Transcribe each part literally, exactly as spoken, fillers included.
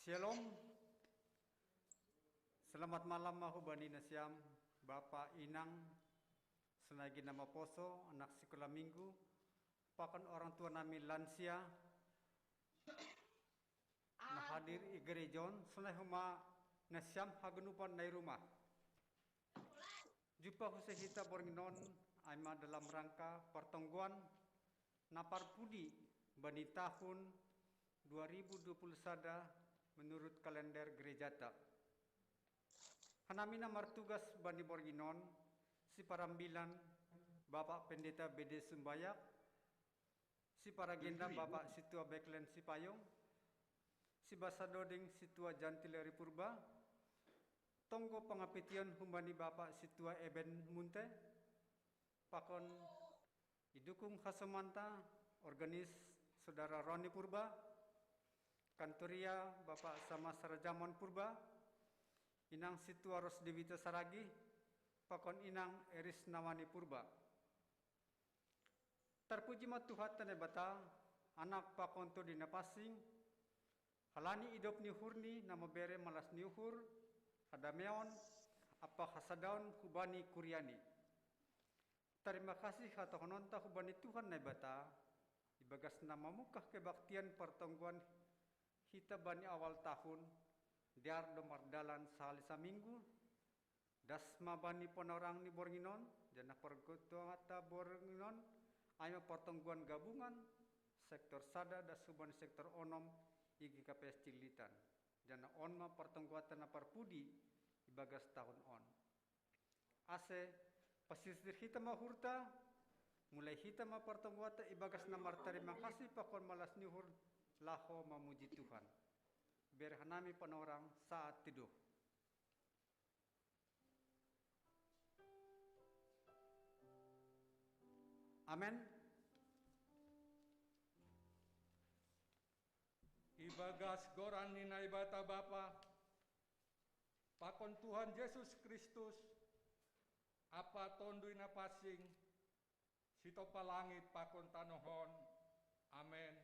Shalom. Selamat malam ma hubani nasiam, Bapa, Inang, sonai gina maposo, anak sikola minggu, pakon orang tua nami lansia, na hadir i gereja on, sonai homa nasiam haganupan nai rumah. Jumpa huse hita borngin on, ai ma dalam rangka partonggoan na parpudi bani tahun dua ribu dua puluh sada menurut kalender gerejata. Hanami na martugas bani borngin on, siparambilan Bapak Pendeta B D Sumbayak, siparagenda Bapak Situa Beklen Sipayung, sibasa doding Situa Jantileri Purba, tonggo pangapition hubani Bapak Situa Eben Munte, pakon idukung hasomanta, organis Saudara Roni Purba, kantoria Bapak Sama Sarajamon Purba, Inang Situa Ros Dewita Saragi, pakon Inang Eris Nawani Purba. Tarpuji ma Tuhanta Naibata, anak pakon Tondi Napansing, halani idop ni uhurni na mambere malas ni uhur, hadameon, ampa hasadaon hubani kuriani. Tarima kasih hatohononta hubani Tuhan Naibata, ibagas na mamungkah kebaktian partonggoan hita bani awal tahun, dear do mardalan sahali saminggu, das ma bani panorang ni borngin on, janah partonggoanta borngin on, ai ma partonggoan gabungan, sektor sada das hubani sektor onom, I G K P S Cililitan. Janah on ma partonggoanta na parpudi ibagas tahun on. Ase, pasisir hita ma uhurta, mulai hita ma partonggoanta ibagas na martarima kasih pakon malas ni uhur laho mamuji Tuhan. Bere hanami panorang saat teduh. Amen. Ibagas goran ni Naibata Bapa, pakon Tuhan Jesus Kristus, ampa Tonduy Napansing, sitompa langit pakon tanoh on. Amen.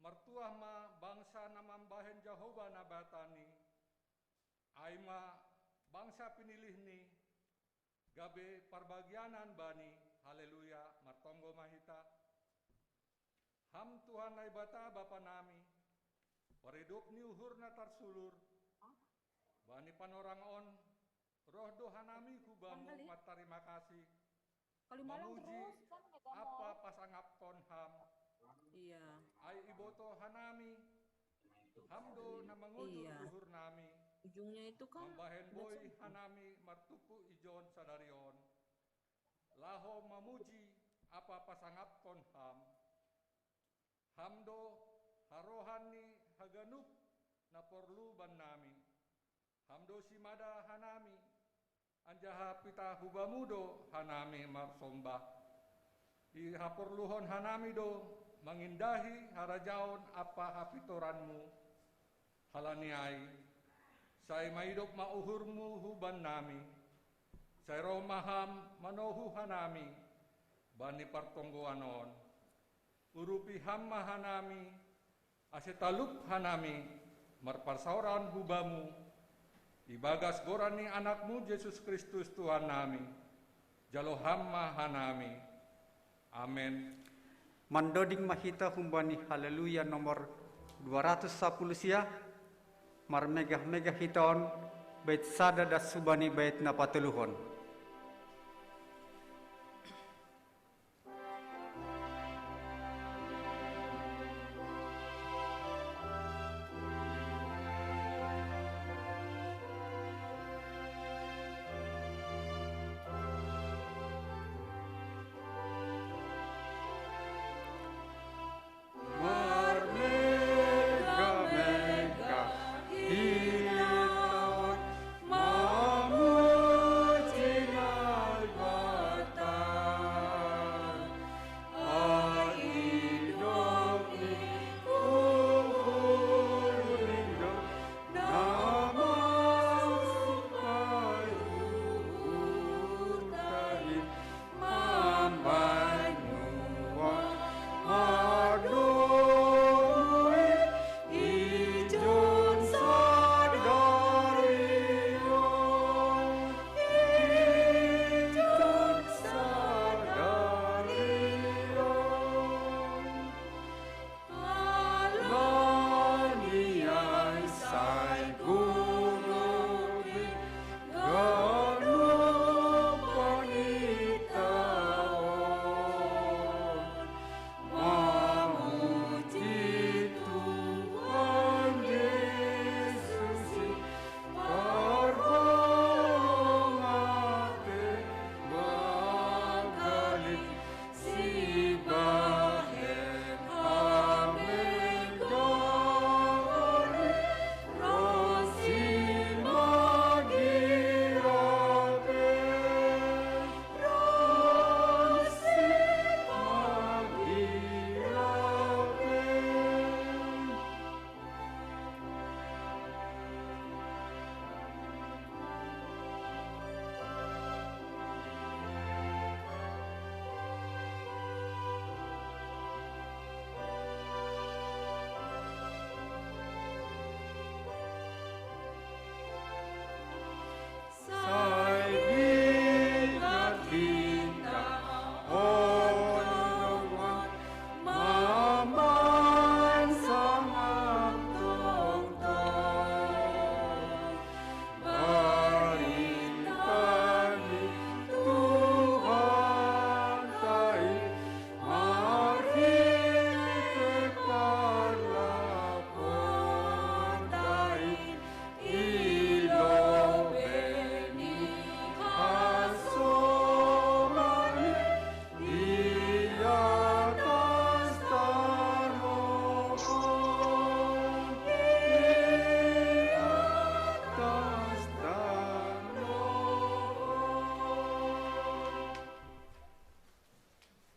Martuah ma bangsa na mambahen Jahowa Nabatani, ai ma bangsa pinilihni, gabe parbagianan Bani. Haleluya, martonggo ma hita. Ham Tuhan Naibata Bapanami, paridop ni uhur na tarsulur, bani panorang on, roh do hanami hu Bamu martarima kasih, mamuji ampa pasangapkon Ham. Iya. Ai iboto hanami, Ham do na mangujur uhurnami. Ujungnya itu kan mambahen boi hanami martumpu ijon sadari on, laho mamuji ampa pasangapkon Ham. Ham do harohan ni haganup na porlu bannami. Ham do simada hanami, anjaha pitah hu Bamu do hanami marsombah. Ihaporluhon hanami do mangindahi harajaon ampa hapintoranMu. Halani ai, sai maidop ma uhurMu hu bannami, sai roh ma Ham manohu hanami bani partonggoan on. Urupi Ham ma hanami, ase talup hanami marparsaoran hu Bamu, ibagas goran ni AnakMu Jesus Kristus Tuhannami, jalo Ham ma hanami. Amen. Mandoding ma hita humbani Haleluya nomor dua ratus sapuluh sia, marmegah-megah hita on, bait sada das hubani bait na patoluhon. Marmegah-megah hita mamuji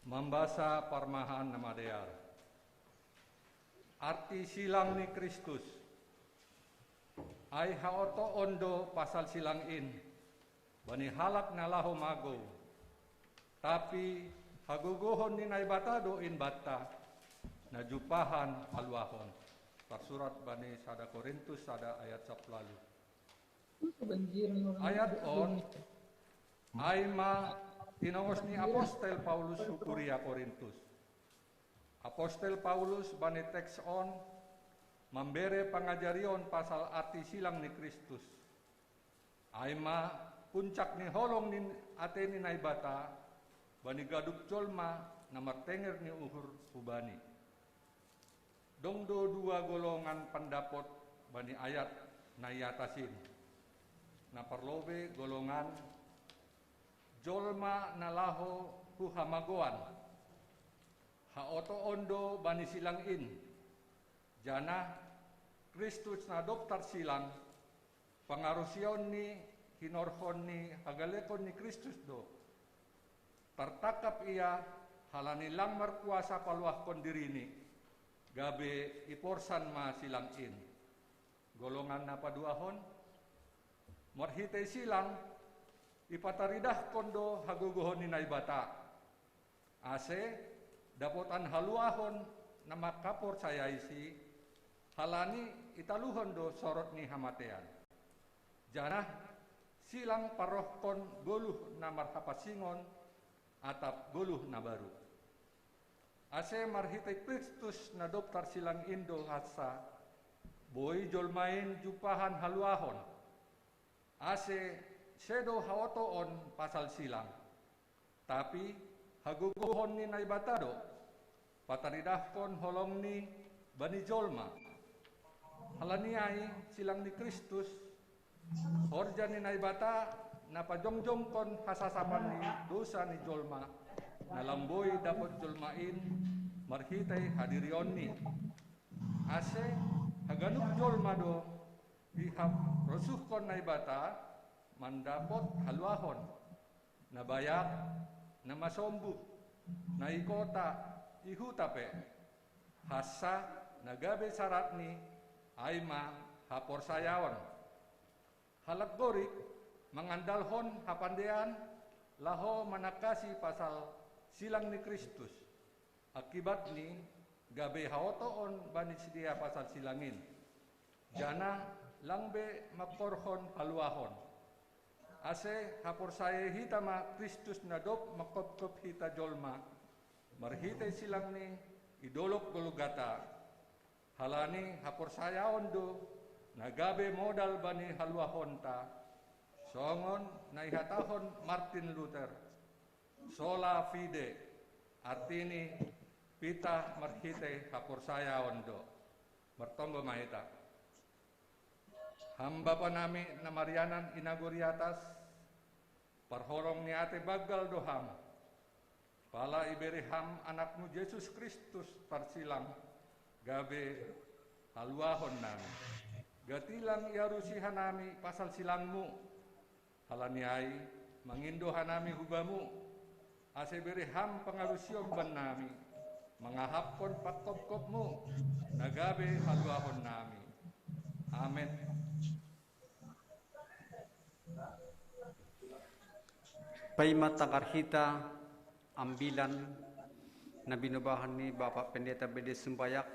Mambasa parmahan na madear. Arti silang ni Kristus. Ai haotoon do pasal silang in bani halak na laho magou. Tapi hagogohon ni Naibata do in banta, na jumpahan haluahon. Tarsurat bani sada Korintus sada ayat sapuluh ualu. Ayat on, ai ma tinongos ni apostel Paulus hu kuria Korintus. Apostel Paulus bani teks on mambere pangajarion pasal arti silang ni Kristus. Ai ma puncak ni holong ni ate ni Naibata bani ganup jolma na martenger ni uhur hu Bani. Dong do dua golongan pandapot bani ayat na i atas in. Na parlobei golongan jolma na laho hu hamagoan. Haotoon do bani silang in. Janah Kristus na dob tarsilang, pangarusion ni hinorhon ni hagalekon ni Kristus do. Tartangkap Ia halani lang markuasa paluahkon diriNi, gabe iporsan ma silang in. Golongan na paduahon, marhitei silang ipataridahkon do hagogohon ni Naibata, ase dapotan haluahon na manghaporsayaisi, halani italuhon do sorot ni hamatean. Janah silang parohkon goluh na marhapansingon atap goluh na baru. Ase marhitei Kristus na dob tarsilang in do hansa, boi jolma in jumpahan haluahon. Ase sedo haotoon pasal silang, tapi hagogohon ni Naibata do pataridahkon holongNi bani jolma. Halani ai silang ni Kristus, horja ni Naibata na pajongjongkon hasasapan ni dousa ni jolma, na lam boi dapot jolma in marhitei hadirionni. Ase haganup jolma do iharosuhkon Naibata mandapot haluahon, na bayak, na masombuh, na i kota, i huta pe. Hansa na gabe saratni ai ma haporsayaon. Halak Gorik mangandalhon hapandean laho manangkasi pasal silang ni Kristus. Akibatni gabe haotoon bani sidea pasal silang in, janah lang be mangkorhon haluahon. Ase haporsayai hita ma Kristus na dob mangkopkop hita jolma marhitei silangNi i dolog Golgata. Halani haporsayaon do na gabe modal bani haluahonta, songon na ihatahon Martin Luther, sola fide, artini pitah marhitei haporsayaon do. Martonggo ma hita. Ham Bapa nami na marianan i nagori atas, parholong ni ate banggal do Ham. Pala ibere Ham AnakMu Jesus Kristus tarsilang gabe haluahon nami. Gati lang iarusi hanami pasal silangMu. Halani ai mangindo hanami hu Bamu, ase bere Ham pangarusion bannami, mangahapkon pangkopkopMu na gabe haluahon nami. Amen. Paima tangar hita ambilan na binobahan ni Bapak Pendeta B D Sumbayak,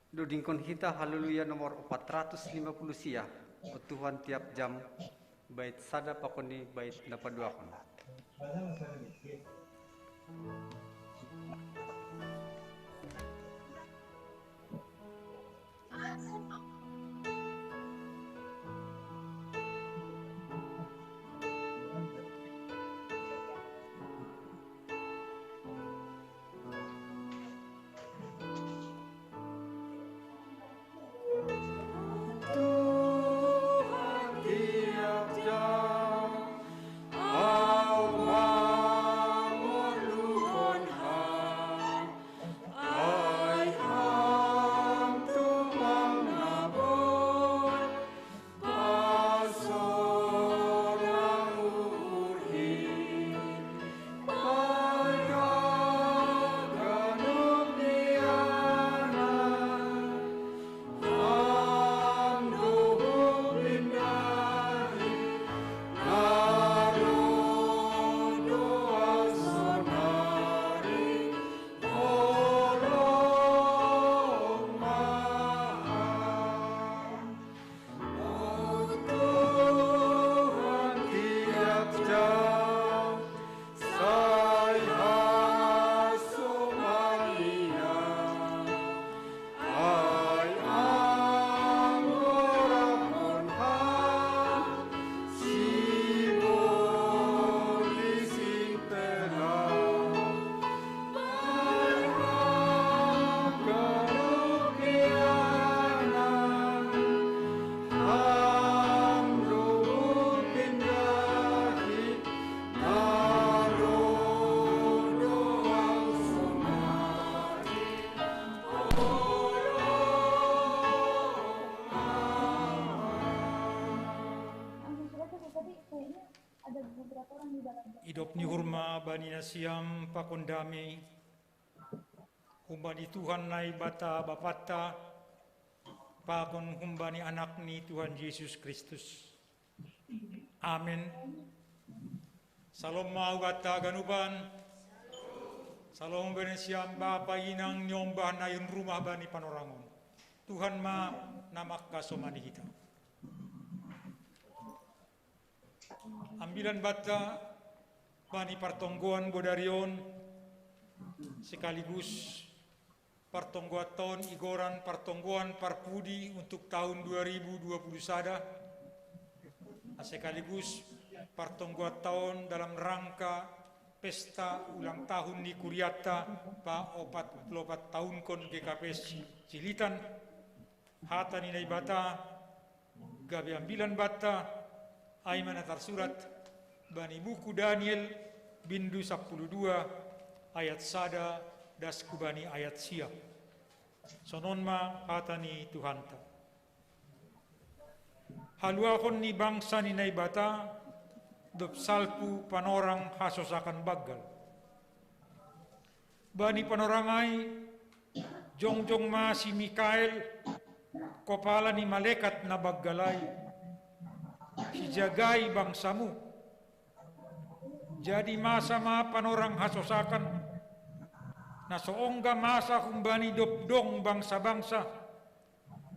dodingkon hita Haleluya nomor empat ratus lima puluh sia, O Tuhan tiap jam, bait sada pakon ni bait na paduahon. Tuhan tiap jam, Au ma Ni hurma bani nasiam pakon dame, humbani Tuhan Naibata Bapanta, pakon humbani Anakni Tuhan Jesus Kristus. Amen. Salom ma hubanta ganupan. Salom bani nasiam bapa inang niombah na in rumah bani panorangon. Tuhan ma na mangkasomani hita. Ambilan banta bani partonggoan bodari on, sekaligus partonggoan taon igoran partonggoan parpudi untuk tahun dua ribu dua puluh sada, sekaligus partonggoan taon dalam rangka pesta ulang tahun ni kuriata pa opat puluh opat tahunkon G K P S Cililitan. Hata ni Naibata gabe ambilan banta, ai ma na tarsurat bani buku Daniel, bindu sampulu dua, ayat sada das hubani ayat sia. Sonon ma hata ni Tuhanta. Haluahon ni bangsa ni Naibata dob salpu panorang hasosakan banggal. Bani panorang ai jongjong ma si Mikael, kopala ni malekat na banggal ai, sijagai bangsamu. Jadi masa ma panorang hasosakan, na so ongga masa humbani dob dong bangsa-bangsa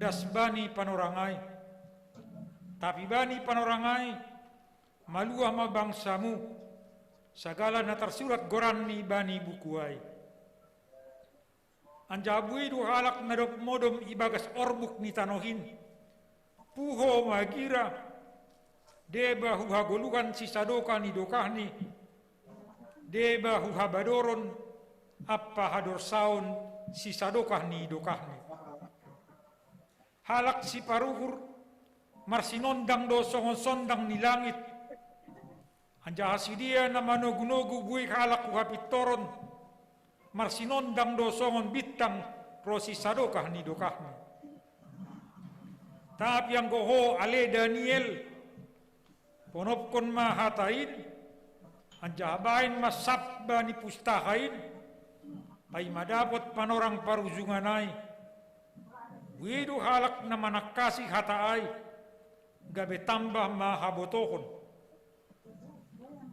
das bani panorang ai. Tapi bani panorang ai maluah ma bangsamu, sagala na tarsurat goranni bani buku ai. Anjaha buei do halak na dob modom ibagas orbuk ni tanoh in, puho magira, deba hu hagoluhan sisadokah ni dokahni, deba hu habadoron ampa hadorsaon sisadokah ni dokahni. Halak siparuhur marsinondang do songon sondang ni langit, anjaha sidea na manogu-nogu buei halak hu hapintoron marsinondang do songon bintang ronsi sadokah ni dokahni. Tapi anggo ho ale Daniel, ponopkon ma hata in, anjaha bahen ma sap bani pustaha in, paima dapot panorang parujungan ai. Buei do halak na manangkasi hata ai, gabe tambah ma habotohon.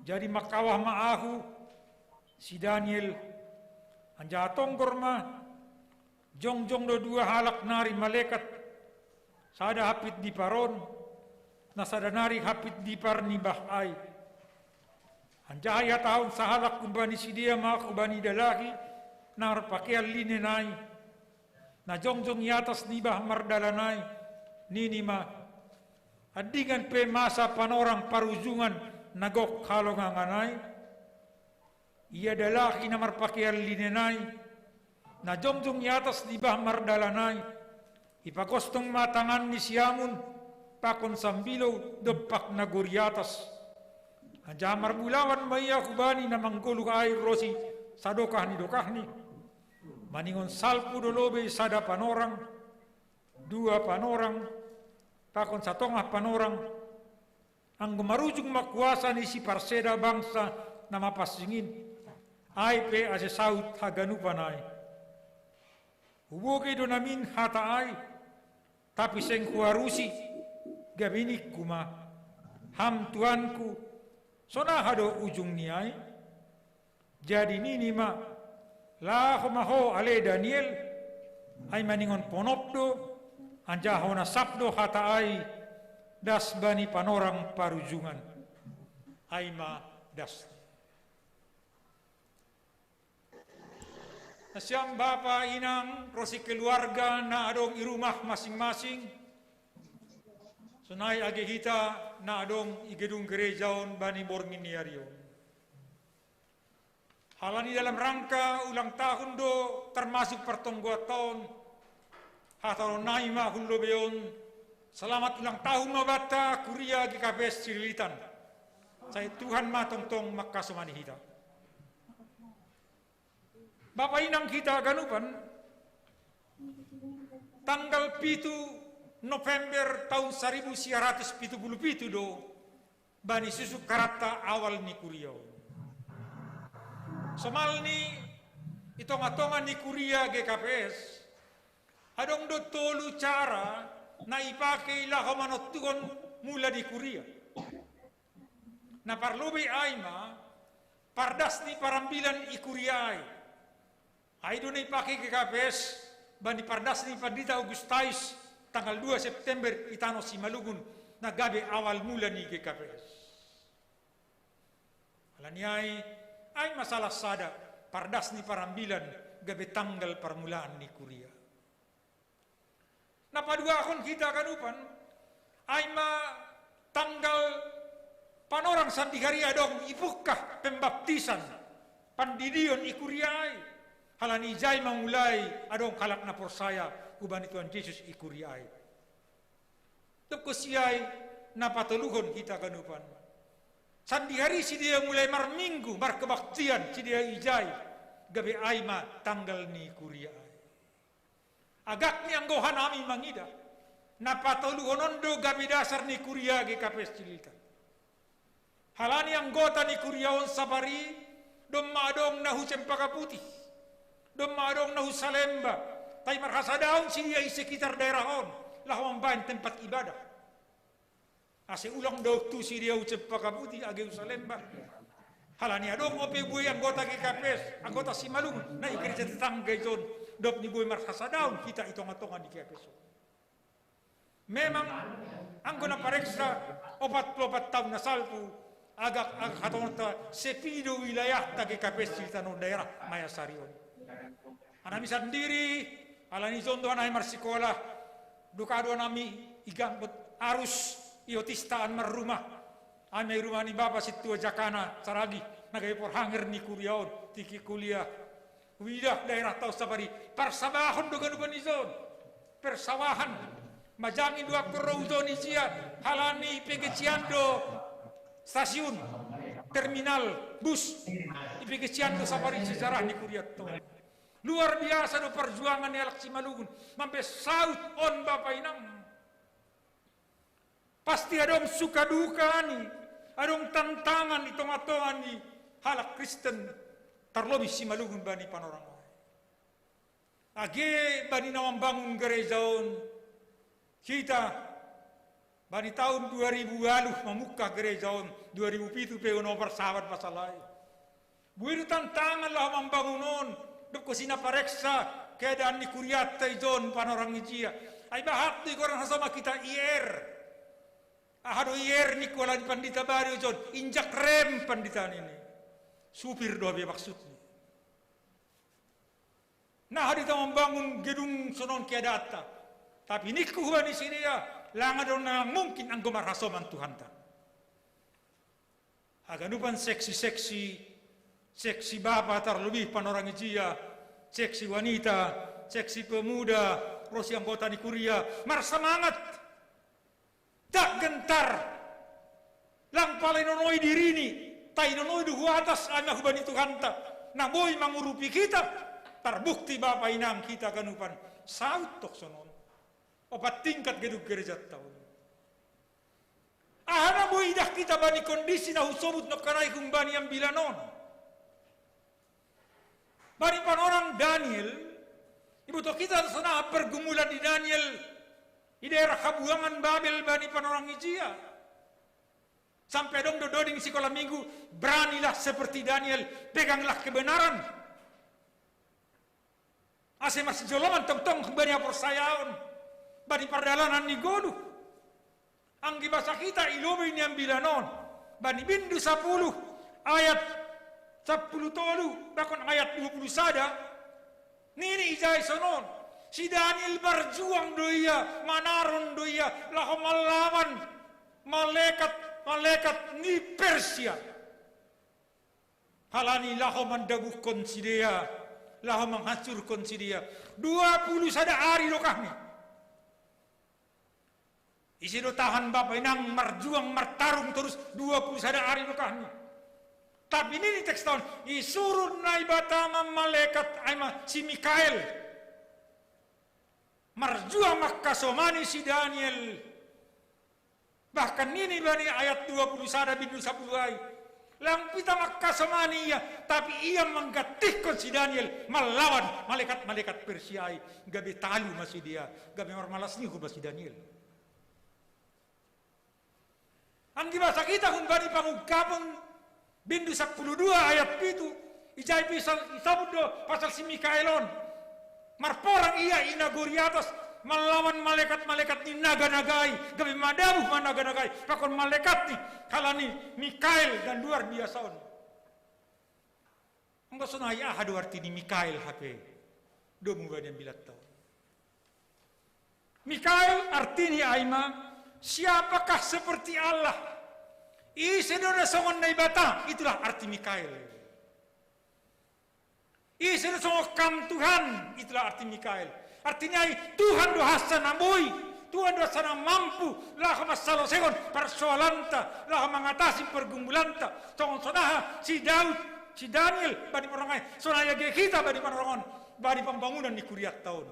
Jadi mangkawah ma ahu, si Daniel, anjaha tonggor ma, jongjong do dua halak nari malekat, sada hampit dipar on, na sada nari hampit dipar ni bah ai. Anjaha ihatahon sahalak humbani sidea ma hubani dalahi na marpakean linen ai, na jongjong i atas ni bah mardalan ai, nini ma: Andingan pe masa panorang parujungan na gok halongangan ai? Ia dalahi na marpakean linen ai, na jongjong i atas ni bah mardalan ai, ipagostong ma tangan ni siamun pakon sambilou dompak nagori atas. Anjaha marbulawan ma ia hubani na manggoluh ai ronsi sadokah ni dokahni, maningon salpu do lobei sada panorang, dua panorang, pakon satongah panorang, anggo marujung ma kuasa ni siparseda bangsa na mapansing in, ai pe ase saut haganupan ai. Hubogei do namin hata ai, tapi seng huarusi, gabe ningku ma: Ham tuanku, sonaha do ujung ni ai? Jadi nini ma: Laho ma ho ale Daniel, ai maningon ponop do, anjaha hona sap do hata ai das bani panorang parujungan. Ai ma das. Nasiam bapa inang ronsi keluarga na adong i rumah masing-masing, sonai age hita na adong i gedung gereja on bani borngin ni ari on. Halani dalam rangka ulang tahun do termasuk partonggoan taon, hatahonon nami ma hun lobei on: Selamat ulang tahun ma banta Kuria G K P S Cililitan. Sai Tuhan ma tongtong mangkasomani hita. Bapa inang hita ganupan, tanggal pitu November tahun saribu sia ratus pitu pulu pitu do bani susuk haranta awal ni kuria on. Somalni i tonga-tonga ni kuria G K P S, adong do tolu cara na ipake laho manontuhon mula ni kuria. Na parlobei ai ma pardas ni parambilan i kuria ai. Ai do na ipake G K P S bani pardas ni Pandita Augustinus tanggal dua September i tano Simalungun, na gabe awal mula ni G K P S. Alani ai, ai ma salah sada pardas ni parambilan gabe tanggal parmulaan ni kuria. Na paduahon hita ganupan, ai ma tanggal panorang sandihari adong ipungkah pembaptisan, pandidion i kuria ai. Halani ijai ma mulai adong halak na porsaya hubani Tuhan Jesus i kuria ai. Dob husi ai, na patoluhon hita ganupan, sandihari sidea mulai marminggu, markebaktian sidea ijai, gabe ai ma tanggal ni kuria ai. Agakni anggo hanami mangidah, na patoluhon on do gabe dasar ni kuria G K P S Cililitan. Halani anggota ni kuria on sapari, domma adong na hu Cempaka Putih, domma adong na hu Salemba, tai marhasadaon sidea i sekitar daerah on, laho mambahen tempat ibadah. Ase ulang do tu sidea hu Cempaka Putih, age hu Salemba. Halani adong ope bue anggota G K P S, anggota Simalungun, na i gereja tetangga i jon, dob ni bue marhasadaon hita i tonga-tonga ni G K P S on. Memang, anggo na pareksa opat pulu opat taon na salpu, agak, agak hatahononta sepi do wilayahta G K P S di tano daerah Mayasari on. Hanami sandiri, alani i jon do hanami marsikola, dungka do hanami iganggot arus, i otista an marrumah. Ai ma i rumah ni Bapa Sintua Jakana Saragih, na gabe porhanger ni kuria on, tingki kuliah. Huidah daerahta on sapari, parsabahon do ganupan i jon. Persawahan. Manjangin do angkon ro hujon ijia, halani ipegecian do stasiun, terminal bus. Ipegecian do sapari sejarah ni kurianta on. Luar biasa do parjuangan ni halak Simalungun, mambahen saut on, bapa inang. Pasti adong suka duka ni, adong tantangan i tonga-tonga ni halak Kristen, tarlobih Simalungun bani panorang on. Age bani na mambangun gereja on, hita bani taon dua ribu ualuh mamungkah gereja on, dua ribu pitu pe on ompar sahabat masalah i. Boi do tantangan laho mambangun on, dob husi na pareksa keadaan ni kurianta i jon panorang ijia. Ai bahat do i goran hasoman hita I R. Aha do I R ningku, ala ni pandita baru i jon, injak rem pandita nini. Supir do be maksudni. Na hita mambangun gedung sonon keadaanta. Tapi ningku hubani sidea, lang adong na mungkin anggo marhasoman Tuhanta. Haganupan seksi-seksi, seksi bapa tarlobih panorang ijia, seksi wanita, seksi pemuda, ro si anggota ni kuria, marsamangat. Ndang gentar. Lang pala inonoi dirini, tai inonoi do hu atas ai ma hubani Tuhanta, na boi mangurupi hita, tarbukti bapa inang hita ganupan, saut tok sonon. Opat tingkat gedung gerejanta on. Aha na boi idah hita bani kondisi na husobut nongkan i humbani ambilan on? Bani panorang Daniel, iboto hita do sonaha pergumulan ni Daniel i daerah habuangan Babel bani panorang ijia. Sampe adong do doding sikola minggu, beranilah seperti Daniel, peganglah kebenaran. Ase marsijoloman tongtong bani haporsayaon, bani pardalanan ni goluh. Anggi basa hita i lobei ni ambilan on, bani bindu sapuluh, ayat sapuluh tolu, bahkan ayat dua puluh sada, nini ijai sonon, si Daniel marjuang do ia, manaron do ia, laho malawan malekat, malekat ni Persia. Halani laho mandabuhkon sidea, laho manghansurkon sidea. Dua puluh sada ari dokahni. Ise do tahan bapa inang marjuang martarung torus dua puluh sada ari dokahni. Tapi nini teks ta on, isuru Naibata ma malekat ai ma si Mikael. Marjuang mangkasomani si Daniel. Bahkan nini bani ayat dua puluh sada bindu sapuluh ai, Lang pita mangkasomani ia, tapi ia manggantikkon si Daniel mallawan malekat-malekat Persia i, gabe talu ma sidea, gabe marmalas ni uhur ma si Daniel. Anggi basa kita humbani Pangungkapon bindu sampulu dua ayat pitu, ijai pe isabut do pasal si Mikael on. Marporang ia i nagori atas mallawan malekat-malekat ni naga-naga i, gabe madabuh ma naga-naga i pakon malekat ni, halani Mikael dan luar biasa on. Anggo sonai aha do arti ni Mikael hape? Domu bani ambilatta on. Mikael artini ai ma, siapakah seperti Allah? Ise do na songon Naibata, itulah arti Mikael. Ise do songon Kam Tuhan, itulah arti Mikael. Artini ai Tuhan do hansa na boi, Tuhan do hansa na mampu laho mansalosehon parsoalanta, laho mangatasi pergumulanta. Songon sonaha si Daud, si Daniel bani panorang ai, sonai age hita bani panorang on, bani pambangunan ni kuriatta on.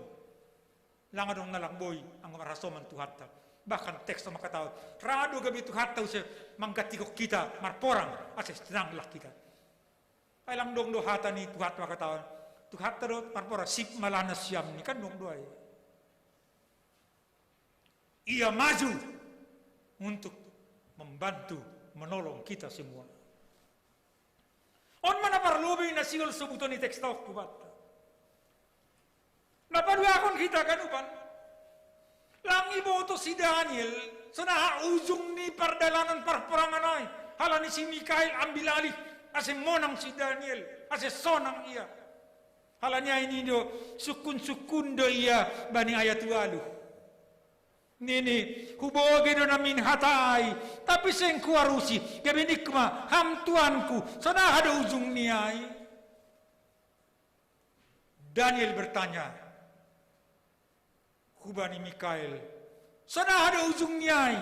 Lang adong na lang boi anggo marhasoman Tuhanta. Bahkan teks on mangkatahon, ra do gabe Tuhanta use manggantikon hita marporang ase tenanglah hita. Ai lang dong do hata ni Tuhanta mangkatahon, Tuhanta do marporang, sip ma lah nasiamni, kan dong do ai. Ia maju untuk membantu, menolong kita semua. On ma na parlobei na sihol sobuton ni teks ta on hubanta. Na paduahon hita ganupan, lang iboto si Daniel sonaha ujung ni pardalanan parporangan ai, halani si Mikael ambil alih, ase monang si Daniel, ase sonang ia. Halani ai nini do, sungkun-sungkun do ia bani ayat ualuh. Nini, hubogei do namin hata ai, tapi seng huarusi, gabe ningku ma, ham tuanku, sonaha do ujung ni ai? Daniel bertanya hubani Mikael, sonaha do ujung ni ai?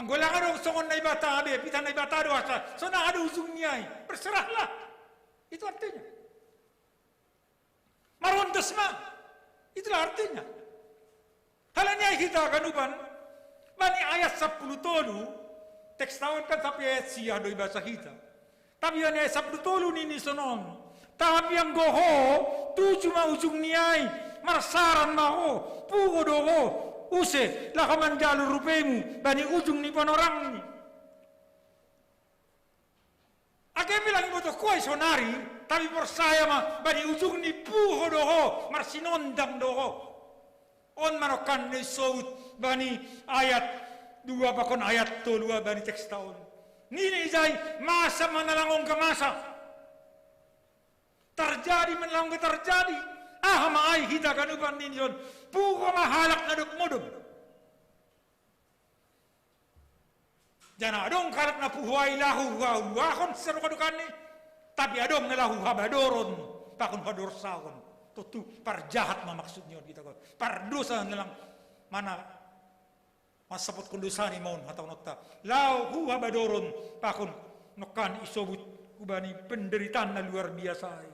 Anggo lang adong songon Naibata be, pita Naibata do asa, sonaha do ujung ni ai? Berserahlah. Itu artinya. Marondos ma. Itulah artinya. Halani ai hita ganupan, bani ayat sampulu tolu, teks ta on kan sampe ayat sia do ibasa hita. Tapi bani ayat sampulu tolu nini sonon. Tapi anggo ho, tuju ma ujung ni ai, marsaran ma ho, puho do ho, use, laho manjalo rupemu bani ujung ni panorangmi. Age pe lang iboto ho ai sonari, tapi porsaya ma, bani ujung ni puho do ho, marsinondang do ho. On ma nangkin na isobut bani ayat dua pakon ayat tolu bani teks ta on. Nini ijai, masa ma na lang ongga masa. Tarjadi ma na lang ongga tarjadi. Aha ma ai hita ganupan nini on? Puho ma halak na dob modom. Janah adong halak na puho ai laho huhaluahon sisadokadokani, tapi adong na laho habadoron pakon hadorsahon. Tontu parjahat ma maksud ni on, hita kan. Pardosa na lang mana mansapothon dosa ni ma on hatahononta. Laho huhabadoron pakon nangkin isobut hubani penderitaan na luar biasa ai.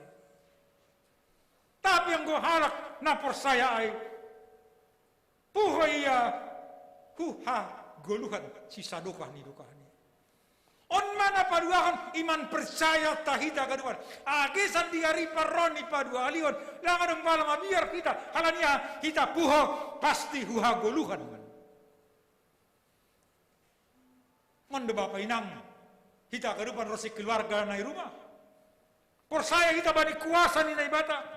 Tapi anggo halak na porsaya ai, puho ia huhagoluhan sisadokah ni dokahni. On ma na paduahon iman porsaya ta hita ganupan. Age sandiari parro ni paduahalihon, lang adong pala mabiar hita, halani aha? Hita puho pasti huhagoluhan. Molo do bapa inang, hita ganupan ro sekeluarga na i rumah. Porsaya hita bani kuasa ni Naibata.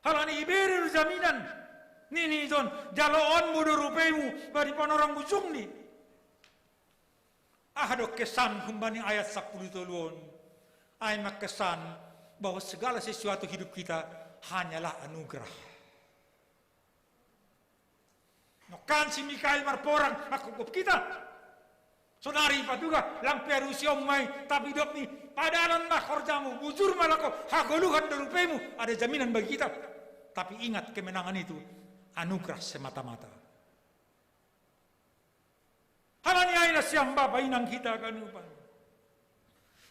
Halani ibere do jaminan. Nini jon, jaloonmu do rupemu bani panorang ujungni. Aha do kesan humbani ayat sampulu tolu on? Ai ma kesan bahwa segala sesuatu hidup kita hanyalah anugerah. Nangkin si Mikael marporang mangkopkop hita. Sonari ipatuga, lang pe arusi on ma i, tapi idop ni, padalan ma horjamu, bujur ma laho, hagoluhan do rupemu, ada jaminan bagi kita. Tapi ingat, kemenangan itu anugerah semata-mata. Halani ai nasiam bapa inang hita ganupan,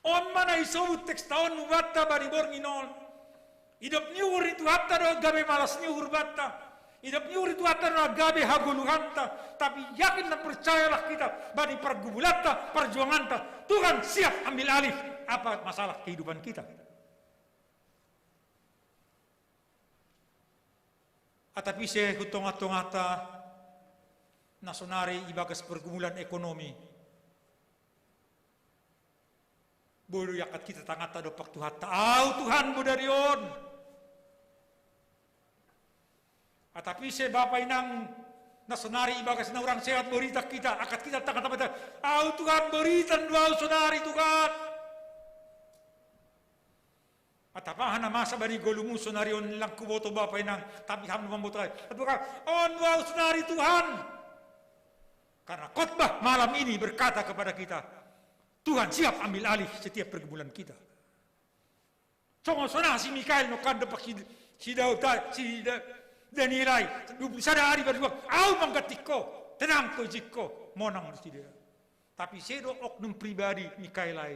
on ma na isobut teks ta on hubanta bani borngin on. Idop ni uhur ni Tuhanta do gabe malas ni uhur banta. Idop ni uri Tuhanta na gabe hagoluhanta, tapi yakin dan percayalah kita, bani pergumulanta, perjuanganta, Tuhan siap ambil alih apa masalah kehidupan kita. Atap ise hu tonga-tongata na sonari ibagas pergumulan ekonomi. Boi do iangkat hita tanganta dompak Tuhanta, au Tuhan bodari on. Atap ise bapa inang na sonari ibagas na hurang sehat borita hita, angkat hita tanganta, au Tuhan, boritan do au sonari Tuhan. Atap aha na masa bani golumu sonari on, lang huboto bapa inang, tapi ham na mamboto ai. Atap aha, on do au sonari Tuhan. Karena khotbah malam ini berkata kepada kita, Tuhan siap ambil alih setiap pergumulan kita. Songon sonari si Mikael nangkok dompak si, si Daud, si Da-, Daniel ai, dua puluh sada ari berjuang, au manggantikan ho, tenang ho, izinkan ho, monang do sidea. Tapi sedo oknum pribadi Mikael ai,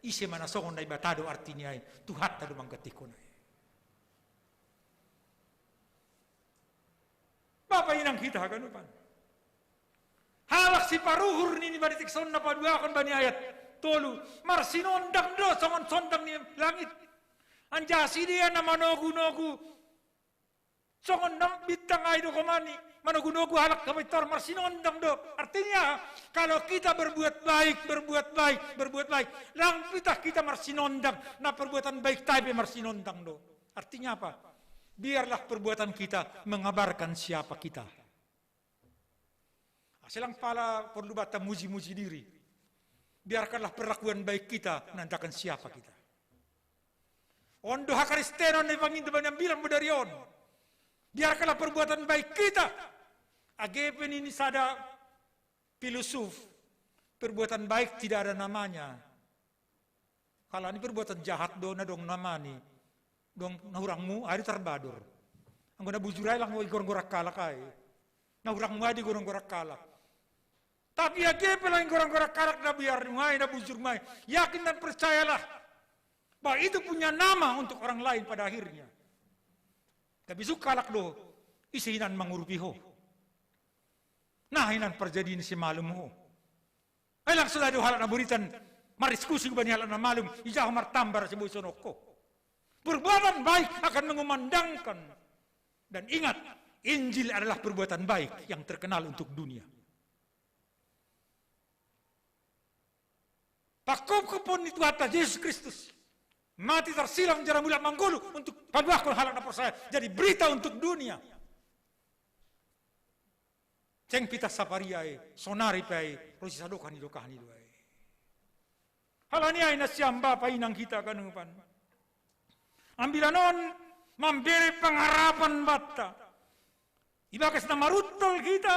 ise ma na songon Naibata do artini ai, Tuhanta do manggantikan ho ai. Bapa inang hita haganupan. Halak siparuhur nini bani teks on na paduahon bani ayat tolu. Marsinondang do songon sondang ni langit. Anjaha sidea na manogu-nogu songon na bintang ai do homani. Manogu-nogu halak na pintor marsinondang do. Artinya, kalau kita berbuat baik, berbuat baik, berbuat baik, lang pitah kita marsinondang, na perbuatan baik tai pe marsinondang do. Artinya apa? Biarlah perbuatan kita mengabarkan siapa kita. Asa lang pala porlu banta muji-muji diri. Biarkanlah perlakuan baik kita menandakan siapa kita. On do hakristenon na ipangindo bani ambilan bodari on. Biarkanlah perbuatan baik kita. Age pe nini sada filosof, perbuatan baik tidak ada namanya. Halani perbuatan jahat do na adong namani. Dung na hurangmu ai do tarbadur. Anggo na bujur ai lang igorang-gorang halak ai. Na hurangmu ai do igorang-gorang halak. Tapi age pe lang igorang-gorang halak, na biarmu ai, na bujurmu ai, yakin dan percayalah bahwa itu punya nama untuk orang lain pada akhirnya. Tapi suka halak do, ise hinan mangurupi ho? Naha hinan parjadi ni simalum ho? Ai lang sonai do halak na buritan mardiskusi hubani halak na malum, ija ho martambar asa boi sonok ho. Perbuatan baik akan mengumandangkan. Dan ingat, Injil adalah perbuatan baik yang terkenal untuk dunia. Panghophopon ni Tuhanta Jesus Kristus, mati tarsilang jala mulak manggoluh untuk paduahkon halak na porsaya, jadi berita untuk dunia. Seng pitah saparia i, sonari pe ai ro sisadokah ni dokahni do ai. Halani ai nasiam bapa inang hita haganupan, ambilan on mambere pangarapan banta. Ibagas na maruntol hita,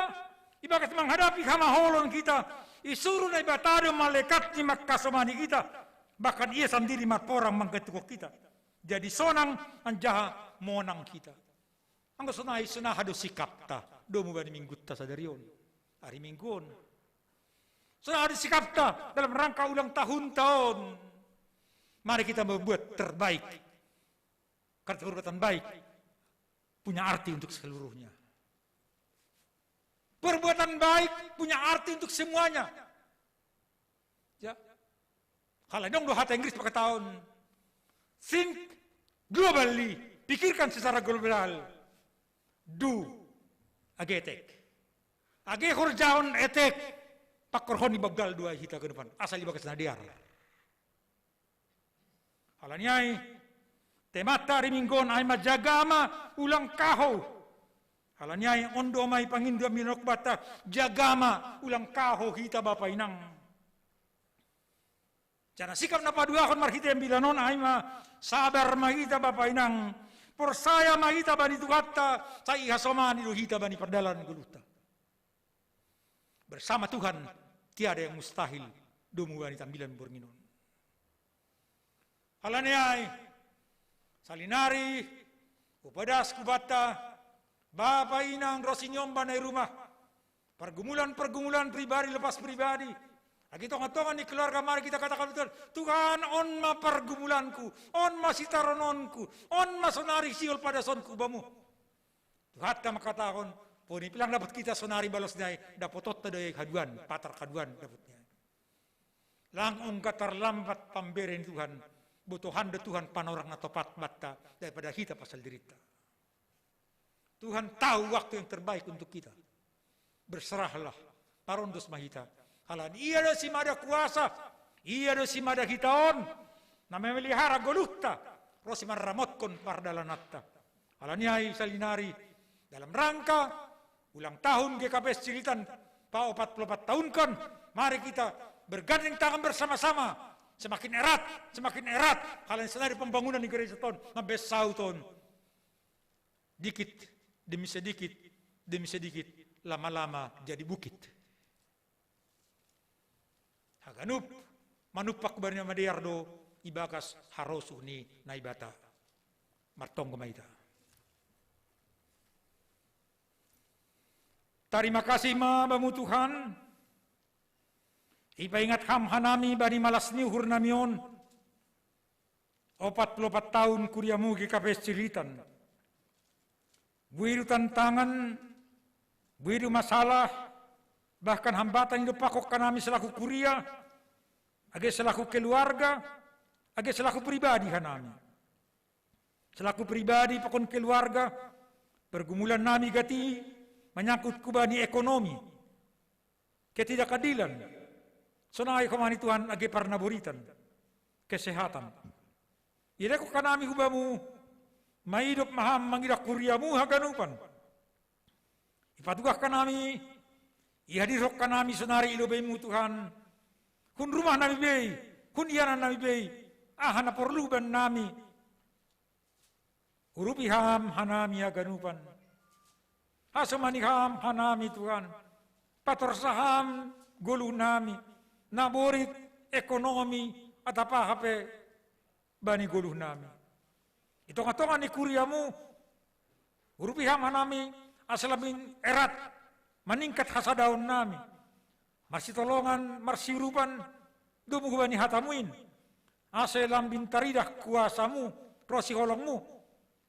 ibagas manghadapi hamaolon hita, isuru Naibata do malekatni manghasomani hita, bahkan Ia sandiri marporang manggantikan hita. Jadi sonang anjaha monang hita. Anggo sonai, sonaha do sikapta domu bani minggunta sadari on, ari Minggu on? Sonaha do sikapta dalam rangka ulang tahunta on? Mari kita berbuat terbaik. Karena perbuatan baik punya arti untuk seluruhnya. Perbuatan baik punya arti untuk semuanya. Ya. Halani adong do hata Inggris pakataon, think globally, pikirkan secara global, do age etek. Age horjahon etek, pangkorhon ni banggal do ai hita haganupan, asal ibagas na dear. Halani ai, temanta ari Minggu on ai ma jaga ma, ulang kahou. Halani ai on do ma ipangindo ambilan on banta, jaga ma, ulang kahou hita bapa inang. Jala sikap na paduahon marhite ambilan on ai ma, sabar ma hita bapa inang. Porsaya ma hita bani Tuhanta, sai ihasomani do hita bani pardalanan goluhta. Bersama Tuhan tiada yang mustahil, domu bani ambilan borngin on. Halani ai, saonari hupadas hubanta, bapa inang ro siniomba na i rumah, pergumulan-pergumulan pribadi lepas pribadi, age tonga-tonga ni keluarga, mari kita katakan betul, Tuhan, on ma pergumulanku, on ma sitarononku, on ma saonari siol padasonku bamu. Tuhanta mangkatahon, poni pilang dapot hita sonari balosna i, dapotonta do i haduan, patar haduan dapotna i. Lang ongga tarlambat pambere ni Tuhan, botohon do Tuhan panorang na topat banta daripada hita pasal dirinta. Tuhan tahu waktu yang terbaik untuk kita. Berserahlah, parondos ma hita. Halani Ia do simada kuasa, Ia do simada hita on, na mamelihara goluhta, ro simanramotkon pardalananta. Halani ai salinari, dalam rangka ulang tahun G K P S Cililitan, paopat pulu opat tahun kan, mari kita bergandeng tangan bersama-sama, semakin erat, semakin erat, halani sonari pembangunan di gereja on, mambesauton. Dikit demi sedikit, demi sedikit, lama-lama jadi bukit. Haganup manumpak bani na madear do ibagas harosuh ni Naibata. Martonggo ma hita. Tarima kasih ma Bamu Tuhan, ipaingat Ham hanami bani malas ni uhur nami on, opat pulu opat tahun kuriamu G K P S Cililitan. Boi do tantangan, boi do masalah, bahkan hambatan i dompakkon hanami selaku kuria, age selaku keluarga, age selaku pribadi hanami. Selaku pribadi pakon keluarga, pergumulan nami gati manyangkut hubani ekonomi, ketidakadilan, sonai homa ni Tuhan age parnaboritan, kesehatan. Iadahon hanami hu Bamu, maidop ma Ham mangidah kuriamu haganupan. Ipatugah hanami, ihadirhon hanami sonari i lobeimu Tuhan, hun rumah nami bei, hun ianan nami bei, aha na porlu bannami. Urupi Ham hanami haganupan. Hasomani Ham hanami Tuhan. Patorsa Ham goluh nami, naborit, ekonomi, atap aha pe bani goluh nami. I tonga-tonga ni kuriamu, urupi Ham hanami, asa lambin erat maningkat hasadaon nami. Marsitolongan, marsiurupan, domu hubani hatamu in. Asa lambin taridah kuasamu, ro siholongmu.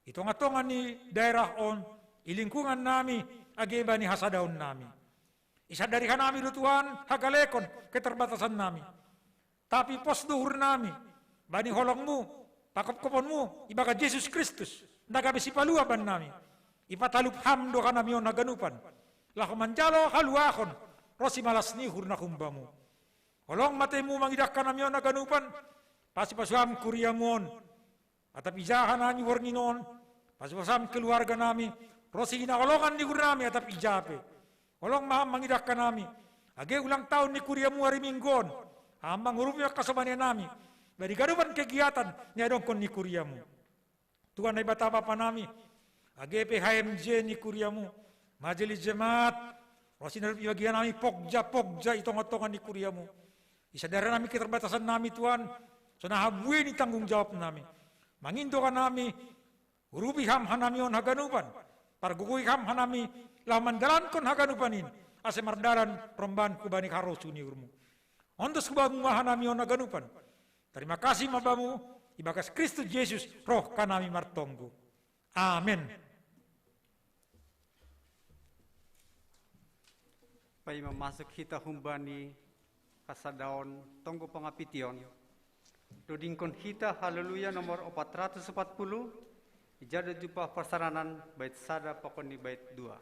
I tonga-tonga ni daerah on, i lingkungan nami, age bani hasadaon nami. Isandari hanami do Tuhan, hagalekon, keterbatasan nami. Tapi pos do uhur nami, bani holongmu, pakopkoponmu, ibagas Jesus Kristus, na gabe sipalua bannami. Ipatalup Ham do hanami on haganupan. Laho manjalo haluahon, ro simalas ni uhur na humbamu. Holong ma atemu mangidah hanami on haganupan, pasupasu Ham kuriamu on. Atap ija hanami borngin on, pasupasu Ham keluarga nami, ro sihinaholongan ni uhur nami atap ija pe. Holong ma Ham mangidah hanami, age ulang tahun ni kuriamu ari Minggu on, Ham mangurupi angka sombanian nami, bani ganupan kegiatan niadongkon ni kuriamu. Tuhan Naibata Bapa nami, age pe H M J ni kuriamu, majelis jemaat, ro sihinaholongan nami pogja-pogja i tonga-tonga ni kuriamu. Isadari hanami keterbatasan nami Tuhan, songon aha buei ni tanggung jawab nami. Mangindo hanami, urupi Ham hanami on haganupan, pargogoi Ham hanami, laho mandalankon haganupan in, asa mardalan romban hubani harosuh ni uhurmu. Ondos hu Bamu ma hanami on haganupan. Tarima kasih ma Bamu, ibagas Kristus Jesus, roh hanami martonggo. Amen. Paima masuk hita humbani hasadaon tonggo pangapition. Dodingkon hita Haleluya nomor opat ratus opat puluh, ija do jumpang parseranan bait sada pakon ni bait dua.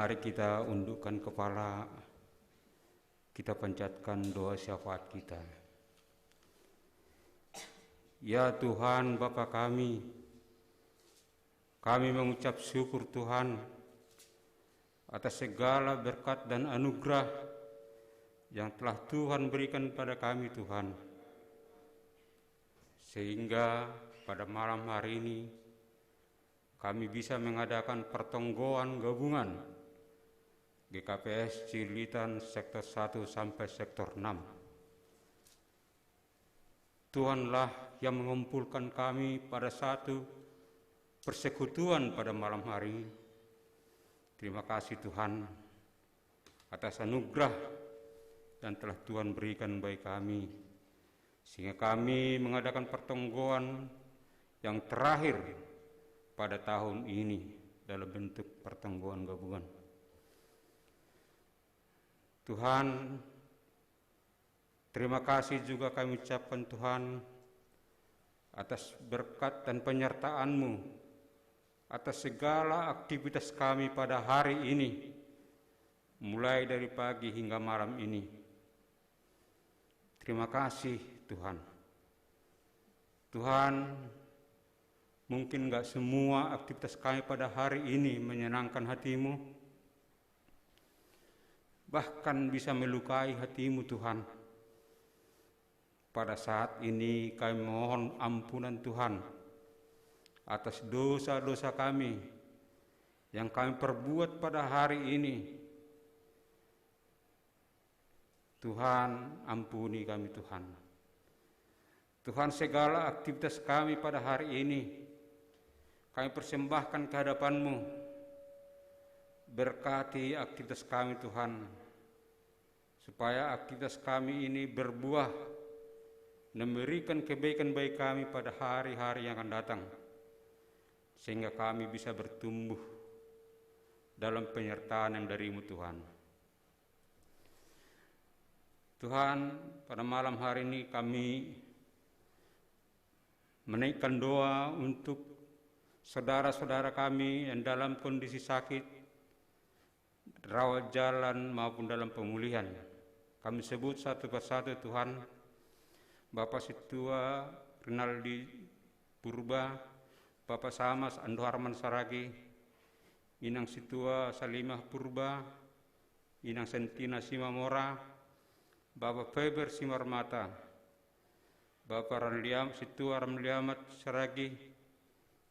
Mari kita undukkan kepala, kita panjatkan doa syafaat kita. Ya Tuhan, Bapa kami, kami mengucap syukur, Tuhan, atas segala berkat dan anugerah yang telah Tuhan berikan pada kami, Tuhan. Sehingga pada malam hari ini kami bisa mengadakan pertonggoan gabungan G K P S Cililitan sektor satu sampai sektor enam. Tuhanlah yang mengumpulkan kami pada satu persekutuan pada malam hari. Terima kasih, Tuhan, atas anugerah yang telah Tuhan berikan bagi kami, sehingga kami mengadakan pertonggoan yang terakhir pada tahun ini dalam bentuk pertonggoan gabungan. Tuhan, terima kasih juga kami ucapkan, Tuhan, atas berkat dan penyertaan-Mu atas segala aktivitas kami pada hari ini, mulai dari pagi hingga malam ini. Terima kasih, Tuhan. Tuhan, mungkin nggak semua aktivitas kami pada hari ini menyenangkan hati-Mu, bahkan bisa melukai hati-Mu, Tuhan. Pada saat ini kami mohon ampunan, Tuhan, atas dosa-dosa kami yang kami perbuat pada hari ini. Tuhan, ampuni kami, Tuhan. Tuhan, segala aktivitas kami pada hari ini kami persembahkan ke hadapan-Mu. Berkati aktivitas kami, Tuhan, supaya aktivitas kami ini berbuah dan memberikan kebaikan bagi kami pada hari-hari yang akan datang, sehingga kami bisa bertumbuh dalam penyertaan yang dari-Mu, Tuhan. Tuhan, pada malam hari ini kami menaikkan doa untuk saudara-saudara kami yang dalam kondisi sakit, rawat jalan maupun dalam pemulihan. Kami sebut satu persatu, Tuhan, Bapak Situa Rinaldi Purba, Bapak Samas Ando Harman Saragi, Inang Situa Salimah Purba, Inang Sentina Simamora, Bapak Feber Simarmata, Bapak Ranliam, Situa Ramliamat Saragi,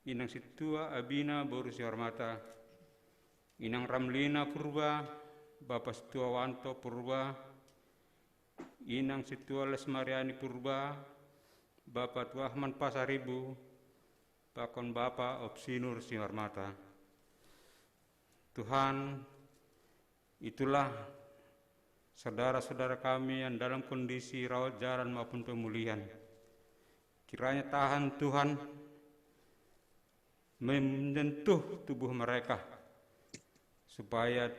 Inang Situa Abina Boru Simarmata, Inang Ramlina Purba, Bapak Situa Wanto Purba, Inang Situa Lesmariani Purba, Bapak Tuahman Pasaribu, bahkan Bapak Opsinur Simarmata. Tuhan, itulah saudara-saudara kami yang dalam kondisi rawat jalan maupun pemulihan. Kiranya tahan, Tuhan, menyentuh tubuh mereka, supaya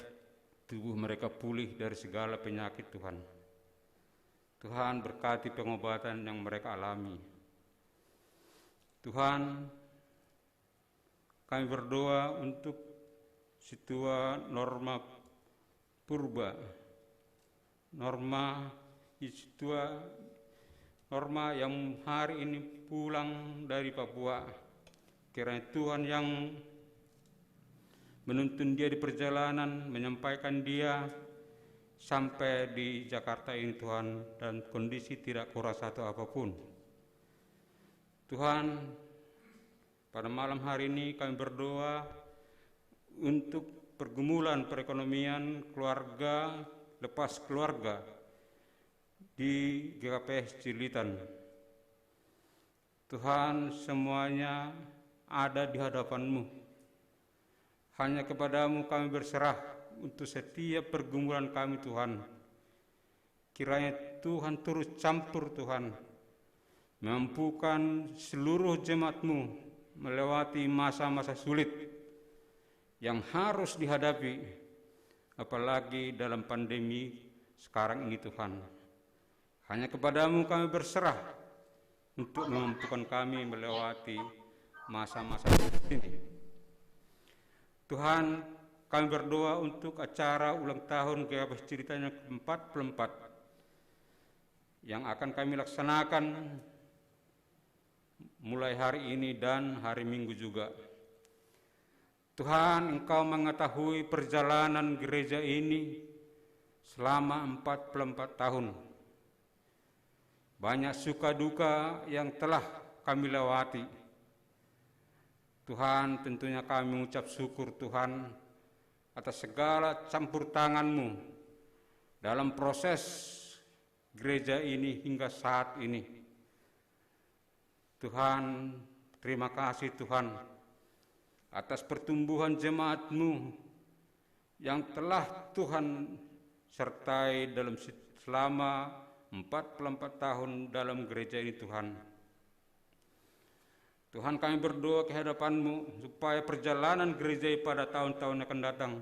tubuh mereka pulih dari segala penyakit, Tuhan. Tuhan, berkati pengobatan yang mereka alami. Tuhan, kami berdoa untuk Situa Norma Purba. Norma, Situa Norma yang hari ini pulang dari Papua. Kiranya Tuhan yang menuntun dia di perjalanan, menyampaikan dia sampai di Jakarta ini, Tuhan, dan kondisi tidak kurang satu apapun. Tuhan, pada malam hari ini kami berdoa untuk pergumulan perekonomian keluarga, lepas keluarga di G K P S Cililitan. Tuhan, semuanya ada di hadapan-Mu. Hanya kepada-Mu kami berserah untuk setiap pergumulan kami, Tuhan. Kiranya Tuhan turut campur, Tuhan, memampukan seluruh jemaat-Mu melewati masa-masa sulit yang harus dihadapi, apalagi dalam pandemi sekarang ini, Tuhan. Hanya kepada-Mu kami berserah untuk memampukan kami melewati masa-masa sulit ini. Tuhan, Kami berdoa untuk acara ulang tahun G P S ceritanya keempat puluh empat yang akan kami laksanakan mulai hari ini dan hari Minggu juga. Tuhan, Engkau mengetahui perjalanan gereja ini selama empat puluh empat tahun. Banyak suka duka yang telah kami lewati. Tuhan, tentunya kami mengucap syukur, Tuhan, atas segala campur tangan-Mu dalam proses gereja ini hingga saat ini. Tuhan, terima kasih, Tuhan, atas pertumbuhan jemaat-Mu yang telah Tuhan sertai dalam se-, selama empat puluh empat tahun dalam gereja ini, Tuhan. Tuhan, kami berdoa ke hadapan-Mu supaya perjalanan gereja pada tahun-tahun yang akan datang,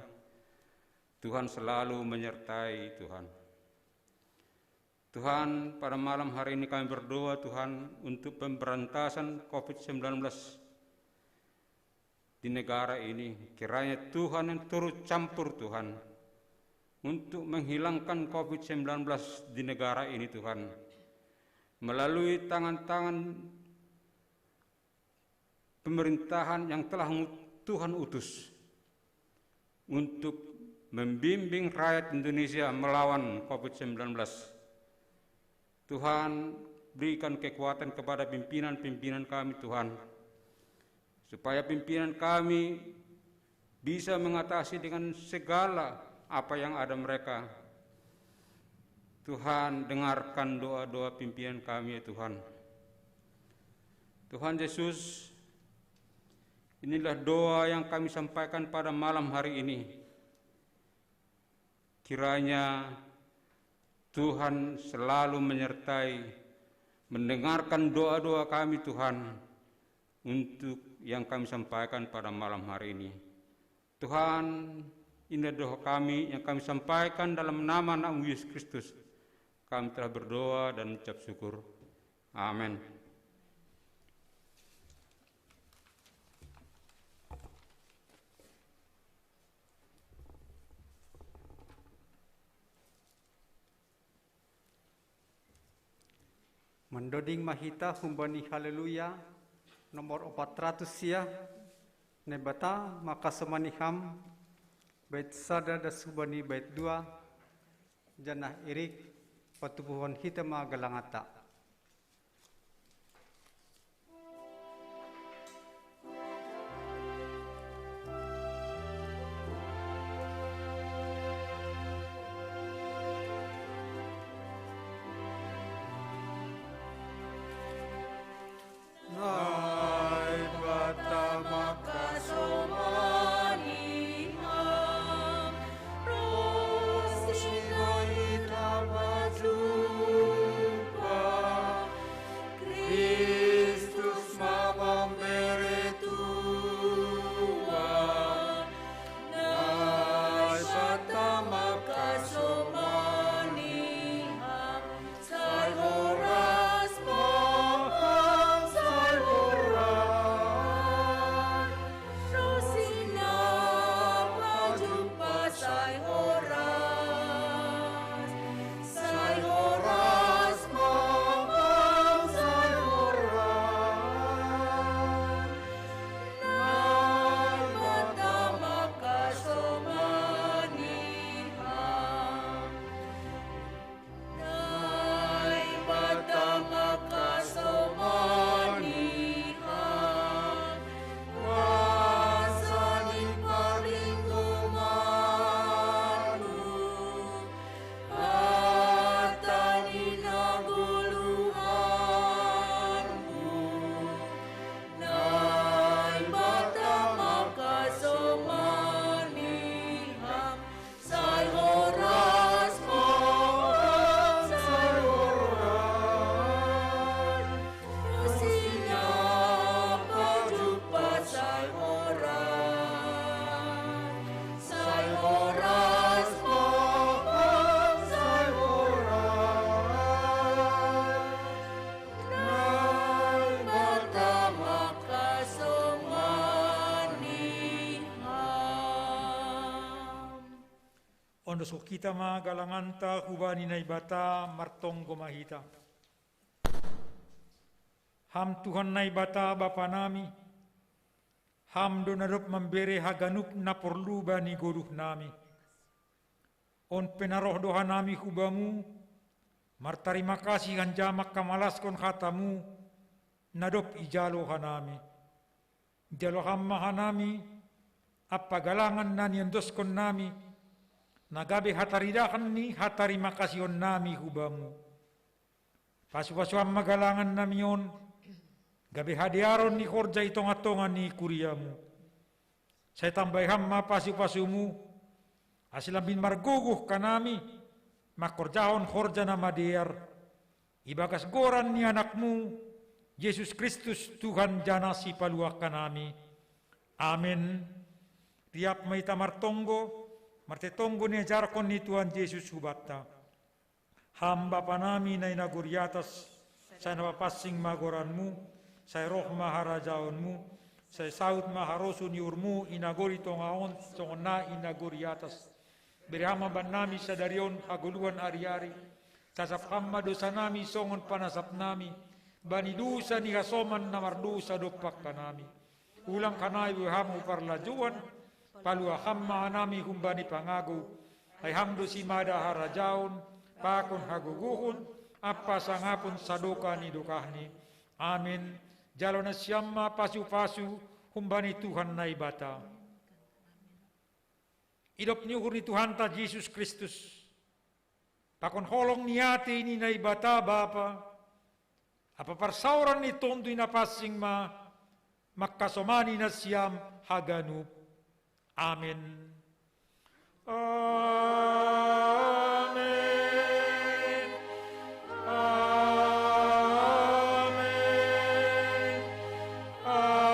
Tuhan selalu menyertai, Tuhan. Tuhan, pada malam hari ini kami berdoa, Tuhan, untuk pemberantasan covid sembilan belas di negara ini. Kiranya Tuhan yang turut campur, Tuhan, untuk menghilangkan covid sembilan belas di negara ini, Tuhan. Melalui tangan-tangan pemerintahan yang telah ngu-, Tuhan utus untuk membimbing rakyat Indonesia melawan covid sembilan belas. Tuhan, berikan kekuatan kepada pimpinan-pimpinan kami, Tuhan, supaya pimpinan kami bisa mengatasi dengan segala apa yang ada mereka. Tuhan, dengarkan doa-doa pimpinan kami, ya Tuhan. Tuhan Yesus, inilah doa yang kami sampaikan pada malam hari ini. Kiranya Tuhan selalu menyertai, mendengarkan doa-doa kami, Tuhan, untuk yang kami sampaikan pada malam hari ini. Tuhan, inilah doa kami yang kami sampaikan dalam nama Anak-Mu, Yesus Kristus. Kami telah berdoa dan mengucap syukur. Amin. Mandoding ma hita humbani Haleluya nomor opat ratus sia. Naibata, makasomani Ham, bait sada das humbani bait dua, janah irik patupuhon hita ma galangata. Naibata makasomani Ham, rosina hita bajumpa Suhita ma galanganta hubani Naibata, martonggo ma hita. Ham Tuhan Naibata Bapa nami, Ham do na dob mambere haganup na porlu bani goduh nami. On pe na roh do hanami hubamu, martarima kasih anjaha mangkamalaskon hatamu, na dob ijalo hanami. Jalo Ham ma hanami, ampa galangan na niondoskon nami, na gabe hataridahan ni hatarima kasihon nami hubamu. Pasu-pasu Ham ma galangan nami on, gabe hadearon ni horja i tonga-tonga ni kuriamu. Sai tambai Ham ma pasu-pasumu, ase lambin margogoh hanami, mangkorjahon horja na madear, ibagas goran ni Anakmu, Jesus Kristus Tuhan jana Sipaluah hanami. Amen. Riap ma hita martonggo, martetonggo ni ajarhon ni Tuhan Jesus hubanta. Ham Bapa nami na i nagori atas, sai na papansing ma goranmu, sai roh ma harajaonmu, sai saud ma harosuh ni uhurmu i nagori tonga on songon na i nagori atas. Bere Ham ma bannami sadari on hagoluhan ari-ari. Sasap Ham ma dosa nami songon panasap nami bani dosa ni hasoman na mardosa dompak hanami. Ulang hanami boi Ham hu parlajouan, paluah Ham ma hanami humbani pangagou. Ai Ham do simada harajaon, pakon hagogohon, ampa sangapon sadokah ni dokahni. Amen. Jalo nasiam ma pasu-pasu humbani Tuhan Naibata. Idop ni uhur ni Tuhanta Jesus Kristus, pakon holong ni atei ni Naibata Bapa, ampa parsaoran ni Tonduy Napansing ma mangkasomani nasiam haganup. Amen. Amen. Amen. Amen.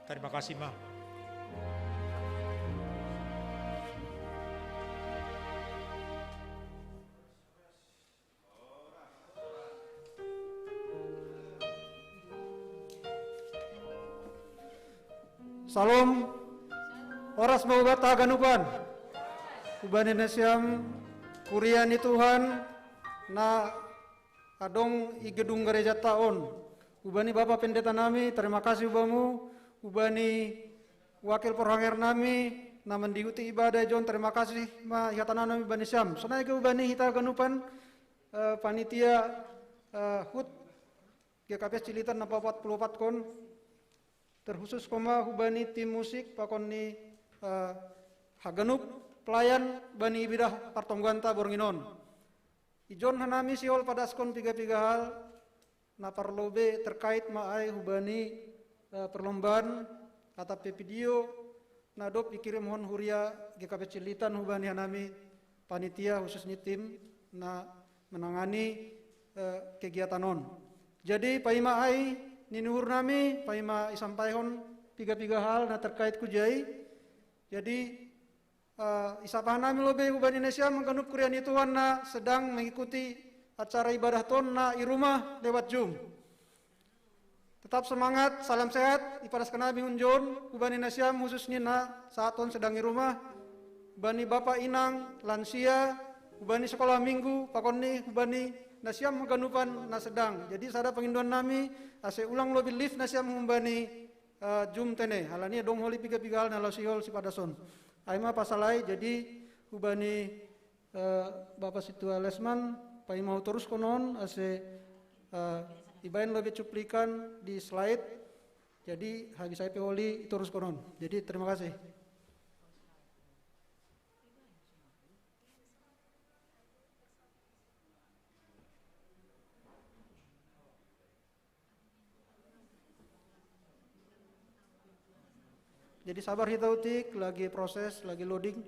Tarima kasih ma. Syalom. Horas ma hubanta haganupan. Hubani nasiam kuria ni Tuhan na adong i gedung garejanta on. Hubani Bapa Pendeta nami, tarima kasih hubamu, hubani wakil parhanger nami na mandihuti ibadah i jon, tarima kasih ma ihatahon nami bani siam. Sonai pe hubani hita haganupan, eh, panitia, eh, hut G K P S Cililitan na paopat pulu opat on, terkhusus pe ma hubani tim musik pakon ni, eh, haganup pelayan bani ibadah partonggoanta borngin on. Ijon hanami sihol padaskon piga-piga hal na parlobei terkait ma ai hubani, eh, perlombaan atap pe video na dob ikirimhon huria G K P Cililitan hubani hanami panitia khusus ni tim na menangani, eh, kegiatan on. Jadi paima ai nini uhur nami, paima isampaihon piga-piga hal na terkait hujai. Jadi, eh, isapa hanami lobei hubani nasiam haganup kuria ni Tuhan na sedang mengikuti acara ibadah on na i rumah lewat Zoom. Tetap semangat, salam sehat, ipadaskon nami hunjon, hubani nasiam khusus ni na saat on sedang i rumah, hubani bapa inang, lansia, hubani sekolah minggu, pakon ni hubani nasiam haganupan na sedang. Jadi sada pangindoan nami, ase ulang lobi live nasiam humbani, eh, Zoom tene. Halani adong holi piga-piga hal na laho sihol sipadaskon. Ai ma pasal ai, jadi hubani, eh, Bapa Sintua Lesman, paima hutoruskon on, ase, eh, ibaen lobi cuplikan di slide. Jadi habis ai pe holi itoruskon on. Jadi terima kasih. Jadi sabar hita utik, lagi proses, lagi loading.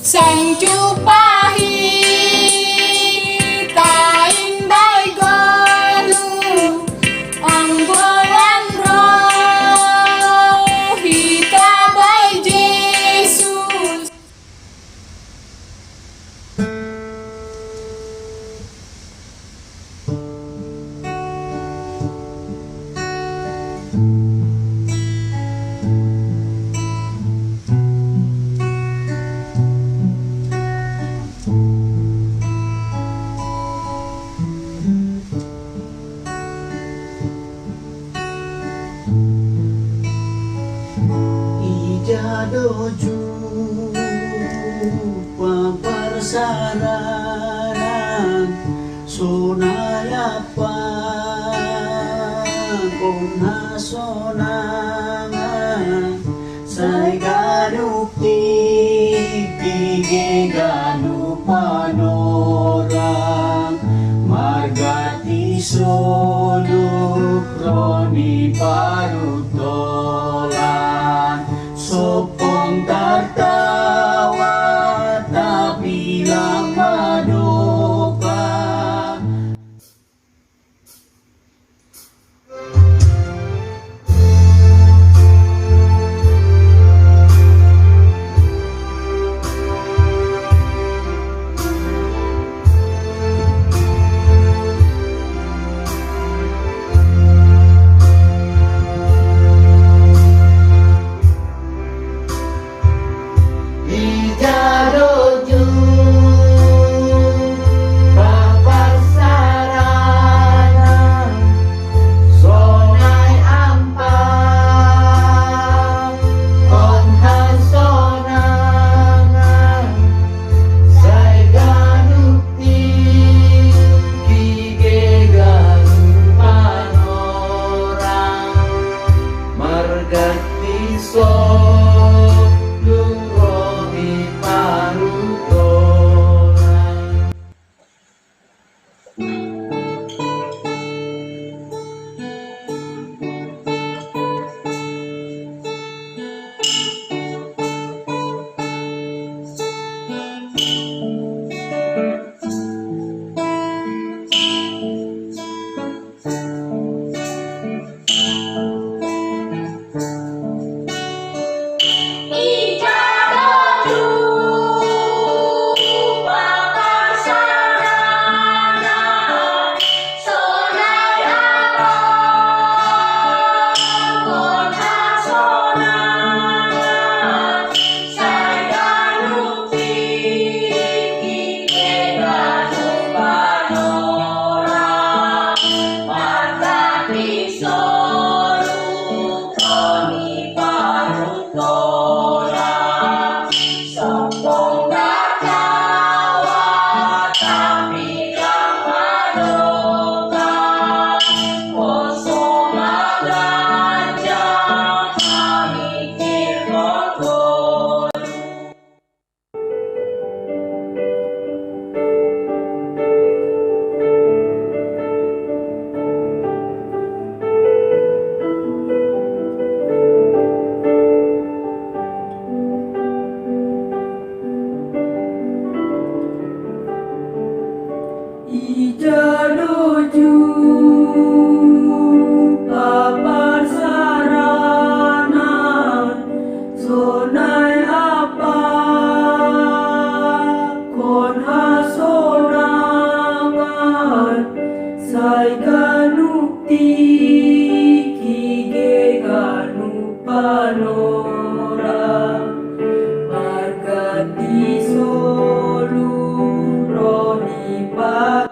Sang Chupahi, taing bai gonu, ang golan roh hita bai Jesus. Ija doju paparsaranan, sonai apa kon hasonangan, sai ganup tingki ganup panorang, margati solup roh ni parutolan, sopong tartawa tapi lang madoka. Ija doju paparsaranan, sonai ampa kon hasonangan, sai ganup tingki ganup panorang, margati solup roh ni parutolan. Ija doju paparsaranan, sonai apa kon hasonangan, sai ganup tingki ganup panorang, margati solup roh ni pa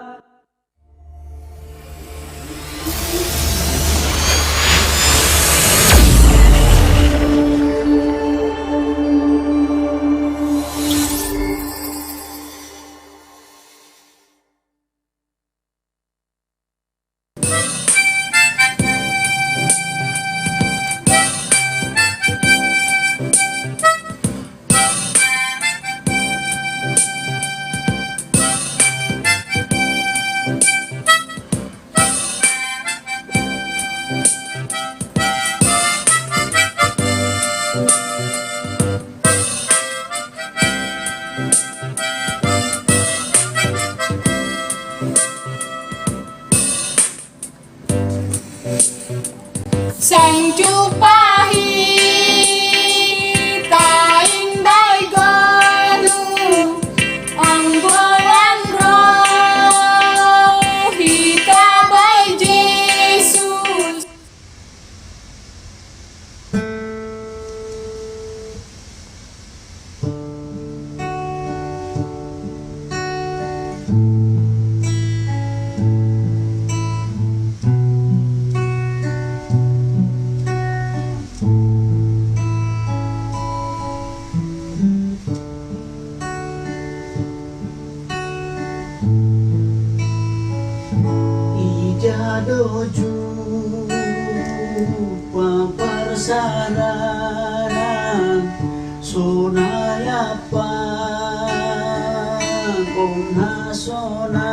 Hasonangan,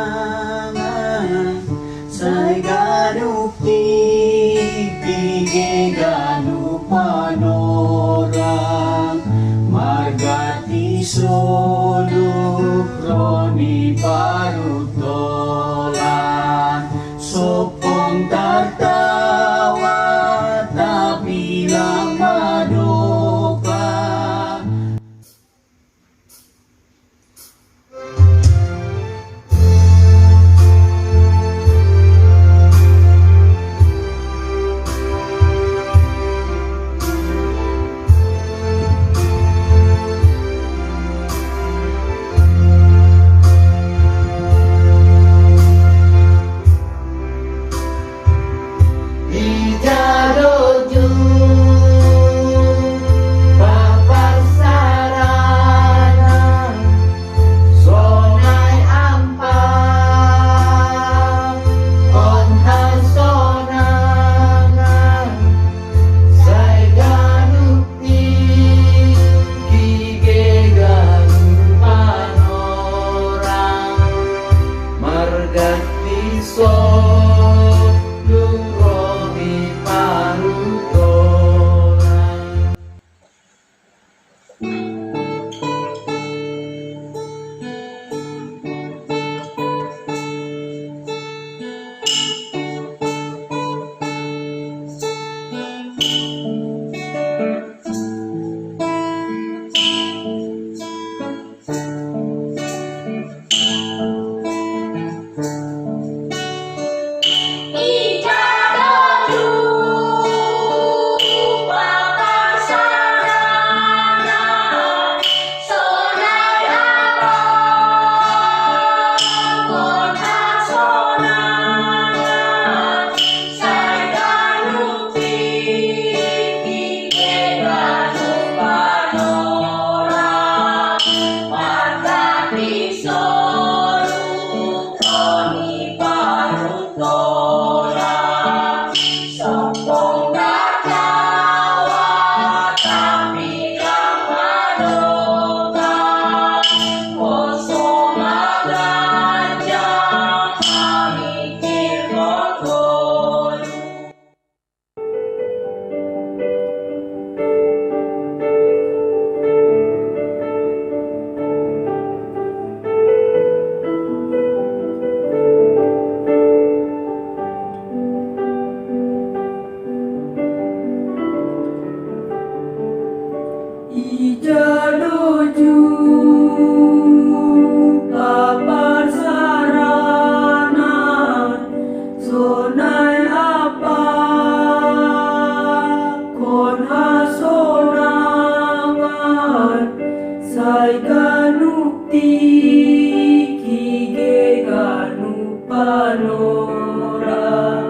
sai ganup tikki' ganup panorang, margati solup ro ni parutolan, soppong tartawa tapi lang madoka. Ija doju paparsarana, sonai ampa on hasonangan, sai ganup tikki' ganup panorang, margati solup ro ni parutolan. Ija doju paparsarana, sonai ampa on hasonangan, sai ganup tikki' ganup panorang,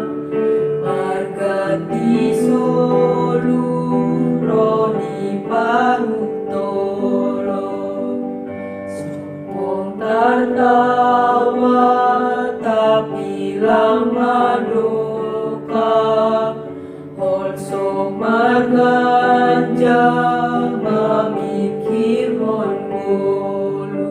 margati solup ro ni parutolan, soppong tartawa tapi lang madoka, on so' marganjang mamikirhon ngolu.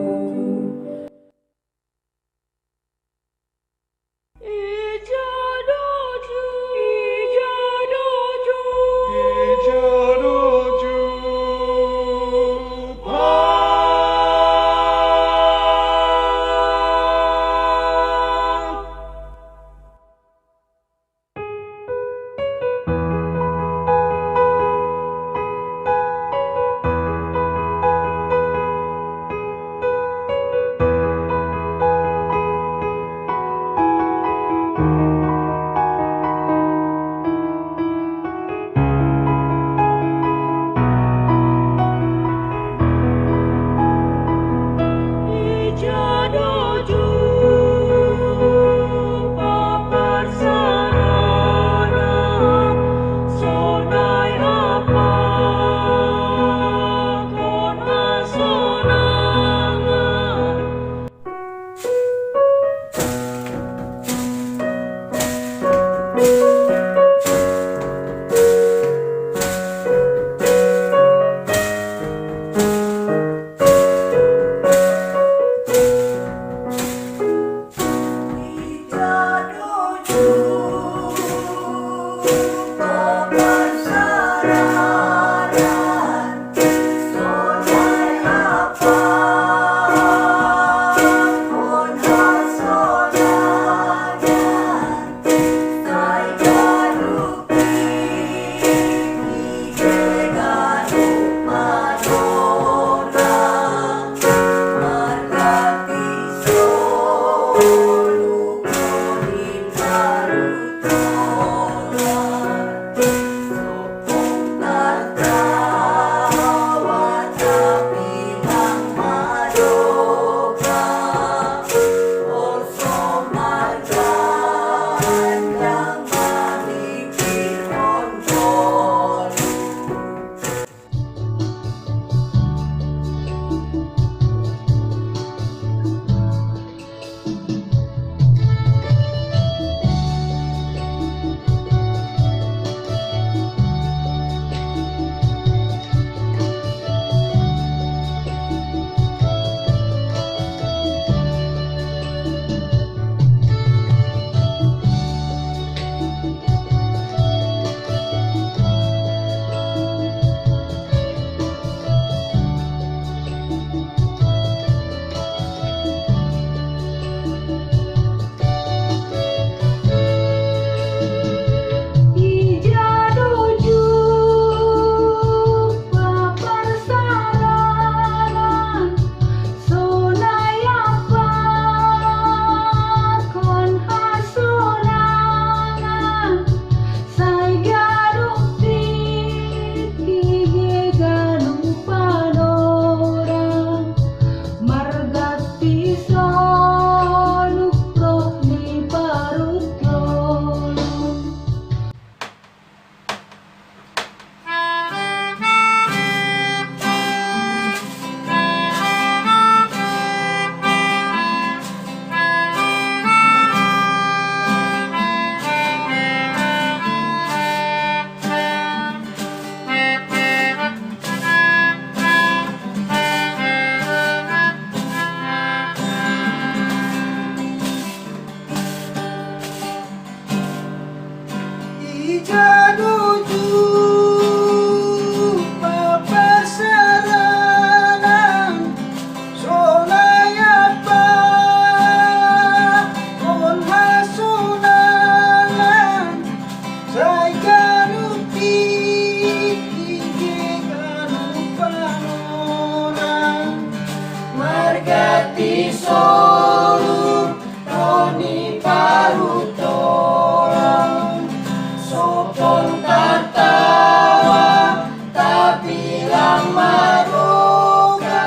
Ija doju, ija doju, ija doju. Ti solu roni parutola, sopong tatawa tapilang maroka.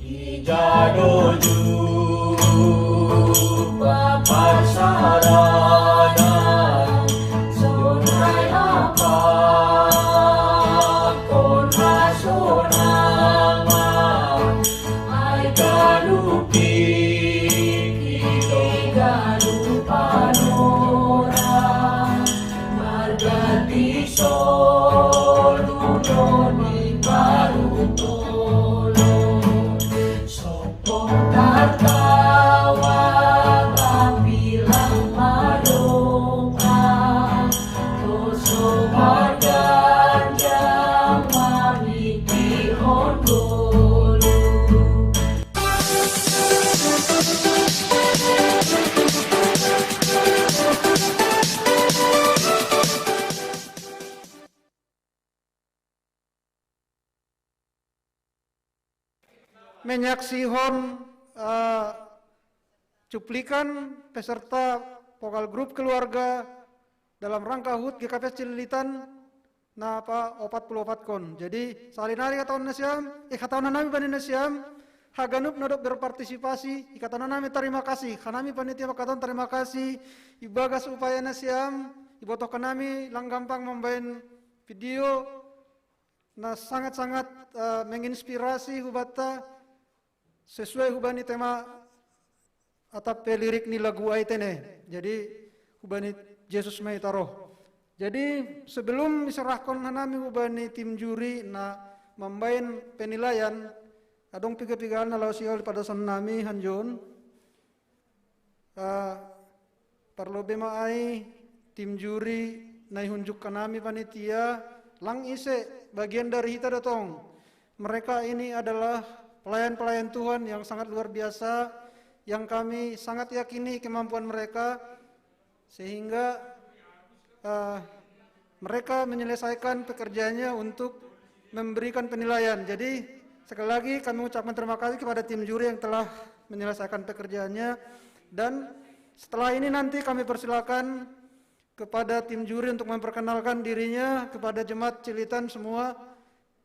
Ija doju paparsarana, sonai apa kon masonama, ai galupi kito galupan orang. Margati solu roni parutola, sopong tatawa tapilang maroka, toso marganjang mamiti hondolu. Menyaksihon eh, cuplikan peserta vokal grup keluarga dalam rangka hut G K P Cililitan na pa opat puluh opat kon. Jadi, salinari katahuan nasiam, eh, katahuan nami bani nasiam, haganup na dohot berpartisipasi, i katahuan nami tarima kasih, hanami panitia katahuan tarima kasih, ibagas upaya nasiam, ibotohkan nami lang gampang mambahen video na sangat-sangat eh, menginspirasi hubanta, sesuai hubani tema atap pe lirik ni lagu ai tene. Jadi hubani Jesus ma ita roh. Jadi sebelum iserahkon hanami hubani tim juri na mambahen penilaian, adong piga-piga hal na laho sihol padason nami hanjoun. Eh, parlobei ma ai tim juri na ihunjukkon nami panitia, lang ise bagian dari hita do tong. Mereka ini adalah pelayan-pelayan Tuhan yang sangat luar biasa, yang kami sangat yakini kemampuan mereka, sehingga eh, mereka menyelesaikan pekerjaannya untuk memberikan penilaian. Jadi sekali lagi kami ucapkan terima kasih kepada tim juri yang telah menyelesaikan pekerjaannya, dan setelah ini nanti kami persilakan kepada tim juri untuk memperkenalkan dirinya kepada jemaat Cililitan semua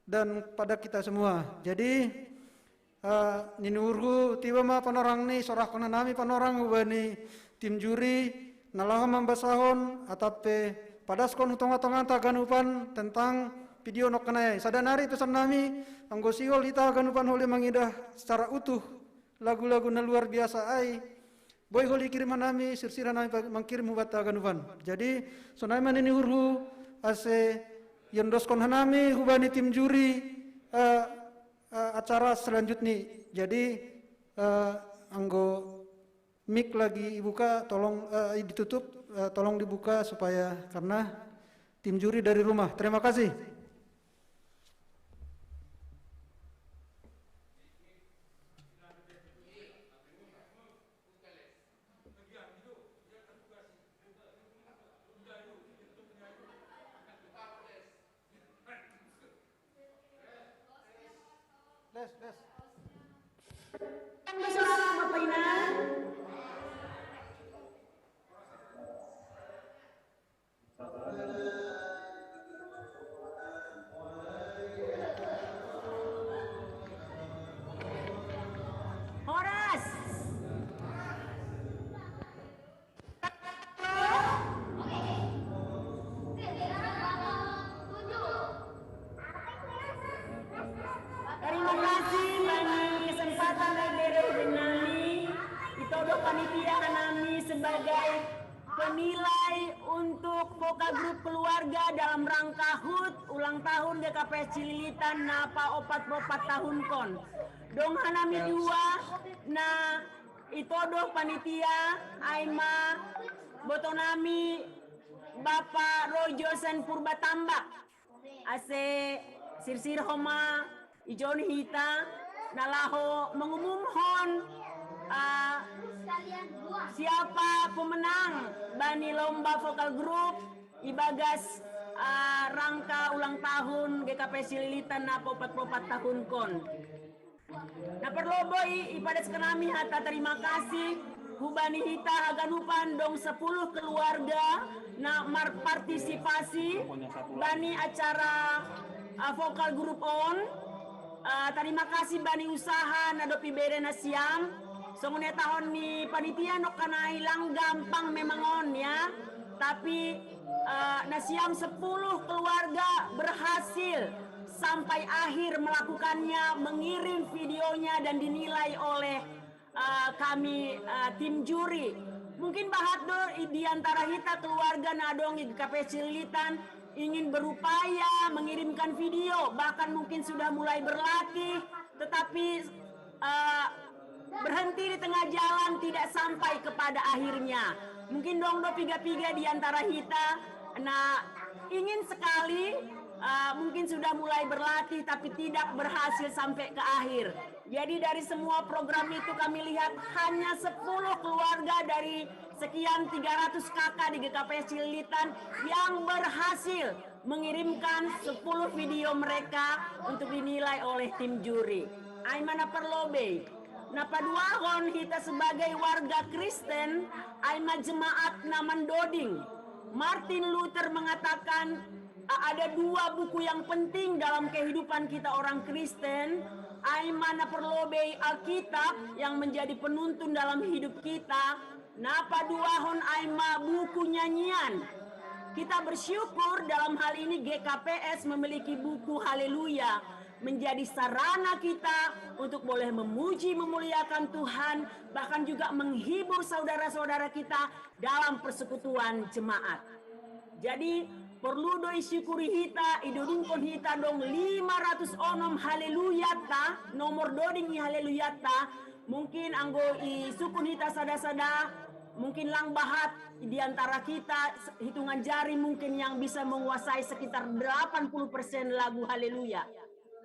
dan pada kita semua. Jadi eh, ninuhurhu tiba ma panorang ni, sorahkon nami panorang hubani tim juri na laho mambasahon atap pe padaskon hu tonga-tonganta haganupan tentang video nongkan ai. Sada nari pesan nami, anggo sihol hita haganupan holi mangidah secara utuh lagu-lagu na luar biasa ai, boi holi kirim hanami, sirsir hanami mangkirim hubanta haganupan. Jadi sonai ma ninuhurhu ase iondoskon hanami hubani tim juri eh, eh, acara selanjutnya. Jadi eh, anggo mic lagi dibuka, tolong eh, ditutup, eh, tolong dibuka supaya karena tim juri dari rumah. Terima kasih. Les, les. Yang bersaudara Bapak Inan. Horas. Terima kasih bani kesempatan na ibere hubani nami. Ito do panitia nami sebagai penilai untuk vokal grup keluarga dalam rangka hut ulang tahun G K P S Cililitan na paopat puluh opat tahun kon. Dong hanami dua na ito do panitia, ai ma boto nami Bapak Rojo Sen Purba Tambak. Ase sirsir ho ma ijon hita na laho mangumumhon Ah, siapa pemenang bani lomba vokal group ibagas, ah, rangka ulang tahun G K P S Cililitan na popat-popat tahun kon? Na parlobei, i padas kanami hata tarima kasih hubani hita haganupan dong sepuluh keluarga na marpartisipasi bani acara, ah, vokal group on. Ah, tarima kasih bani usaha na dopi bere nasiam. Songon na tahu ni panitia, nokkanai lang gampang memang on ya. Tapi, ah, nasiam sepuluh keluarga berhasil sampai akhir melakukannya, mengirim videonya dan dinilai oleh, ah, kami, ah, tim juri. Mungkin bahat do di antara hita keluarga na adong di G K P S Cililitan ingin berupaya mengirimkan video, bahkan mungkin sudah mulai berlatih, tetapi, eh, berhenti di tengah jalan, tidak sampai kepada akhirnya. Mungkin dong do piga-piga di antara hita na ingin sekali, eh, mungkin sudah mulai berlatih tapi tidak berhasil sampai ke akhir. Jadi dari semua program itu kami lihat hanya sepuluh keluarga dari sekian tiga ratus kakak di G K P S Cililitan yang berhasil mengirimkan sepuluh video mereka untuk dinilai oleh tim juri. Ai ma na parlobei. Na paduahon, hita sebagai warga Kristen, ai ma jemaat na mandoding. Martin Luther mengatakan, "A-, ada dua buku yang penting dalam kehidupan kita orang Kristen, ai ma na parlobei Alkitab yang menjadi penuntun dalam hidup kita, na paduahon ai ma buku nyanyian." Kita bersyukur dalam hal ini G K P S memiliki buku Haleluya, menjadi sarana kita untuk boleh memuji, memuliakan Tuhan, bahkan juga menghibur saudara-saudara kita dalam persekutuan jemaat. Jadi, perlu do isyukuri hita, idodingkon hita dong lima ratus onom Haleluya ta, nomor doding i Haleluya ta. Mungkin anggo isungkun hita sada-sada, mungkin lang bahat di antara kita, hitungan jari mungkin yang bisa menguasai sekitar delapan puluh persen lagu Haleluya.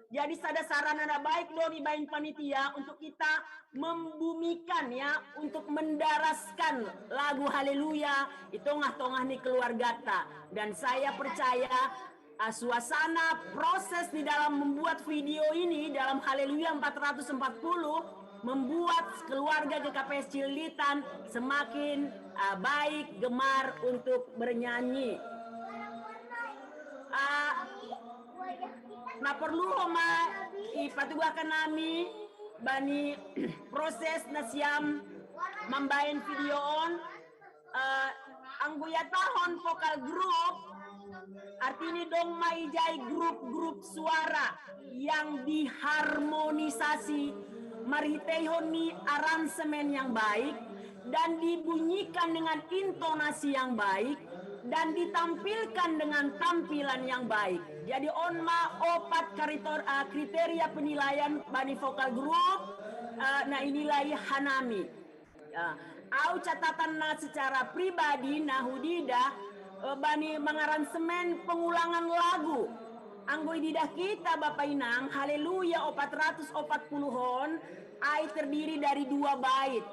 Jadi sada sarana na baik do dibaen panitia untuk kita membumikan ya, untuk mendaraskan lagu Haleluya di tongah-tongah ni keluargata. Dan saya percaya, ah, suasana proses di dalam membuat video ini dalam Haleluya empat ratus empat puluh membuat keluarga G K P S Cililitan semakin, ah, baik, gemar untuk bernyanyi. Ah, na porlu ho ma ipatugahkan nami bani proses na siam mambaen video on, eh, anggo ihatahon vokal group, artini dong ma ijai grup-grup suara yang diharmonisasi marhiteihon ni aransemen yang baik dan dibunyikan dengan intonasi yang baik dan ditampilkan dengan tampilan yang baik. Jadi on ma opat karitor-, eh, kriteria penilaian bani vokal group, eh, na inilai hanami. Ya, au catatan na secara pribadi na hudidah, eh, bani mangaransemen pengulangan lagu. Anggo ididah kita Bapa Inang, Haleluya opat ratus opat puluh on, ai terdiri dari dua bait.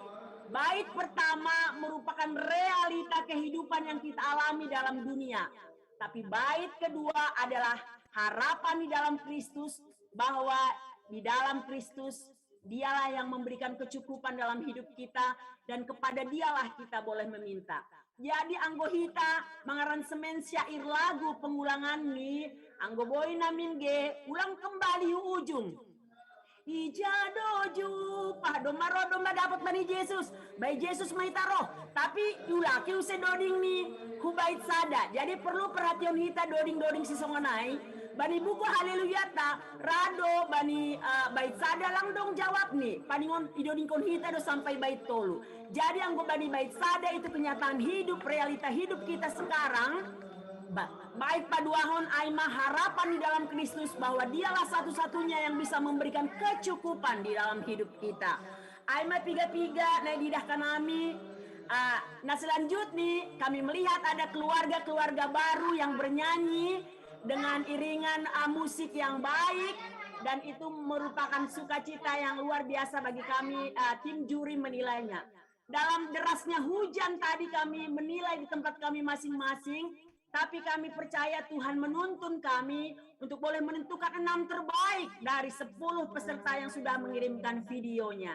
Bait pertama merupakan realita kehidupan yang kita alami dalam dunia. Tapi bait kedua adalah harapan di dalam Kristus, bahwa di dalam Kristus Dialah yang memberikan kecukupan dalam hidup kita, dan kepada Dialah kita boleh meminta. Jadi anggo hita mangaransemen syair lagu pengulangan ni, anggo boi namin ge, ulang kembali hu ujung. Ija do jumpah, domma ro, domma dapot bani Jesus. Bai Jesus ma hita ro. Tapi iulaki use doding ni hu bait sada. Jadi porlu perhatian hita doding-doding sisongon ai. Bani buku Haleluya ta, ra do bani, eh, bait sada lang dong jawab ni. Paningon idodingkon hita do sampai bait tolu. Jadi anggo bani bait sada itu kenyataan hidup, realita hidup kita sekarang. Ba-, bait paduahon ai ma harapan di dalam Kristus, bahwa Dialah satu-satunya yang bisa memberikan kecukupan di dalam hidup kita. Ai ma piga-piga na ididah hanami. Ah, na selanjutnya kami melihat ada keluarga-keluarga baru yang bernyanyi dengan iringan, ah, musik yang baik. Dan itu merupakan sukacita yang luar biasa bagi kami, uh, tim juri menilainya. Dalam derasnya hujan tadi kami menilai di tempat kami masing-masing, tapi kami percaya Tuhan menuntun kami untuk boleh menentukan enam terbaik dari sepuluh peserta yang sudah mengirimkan videonya.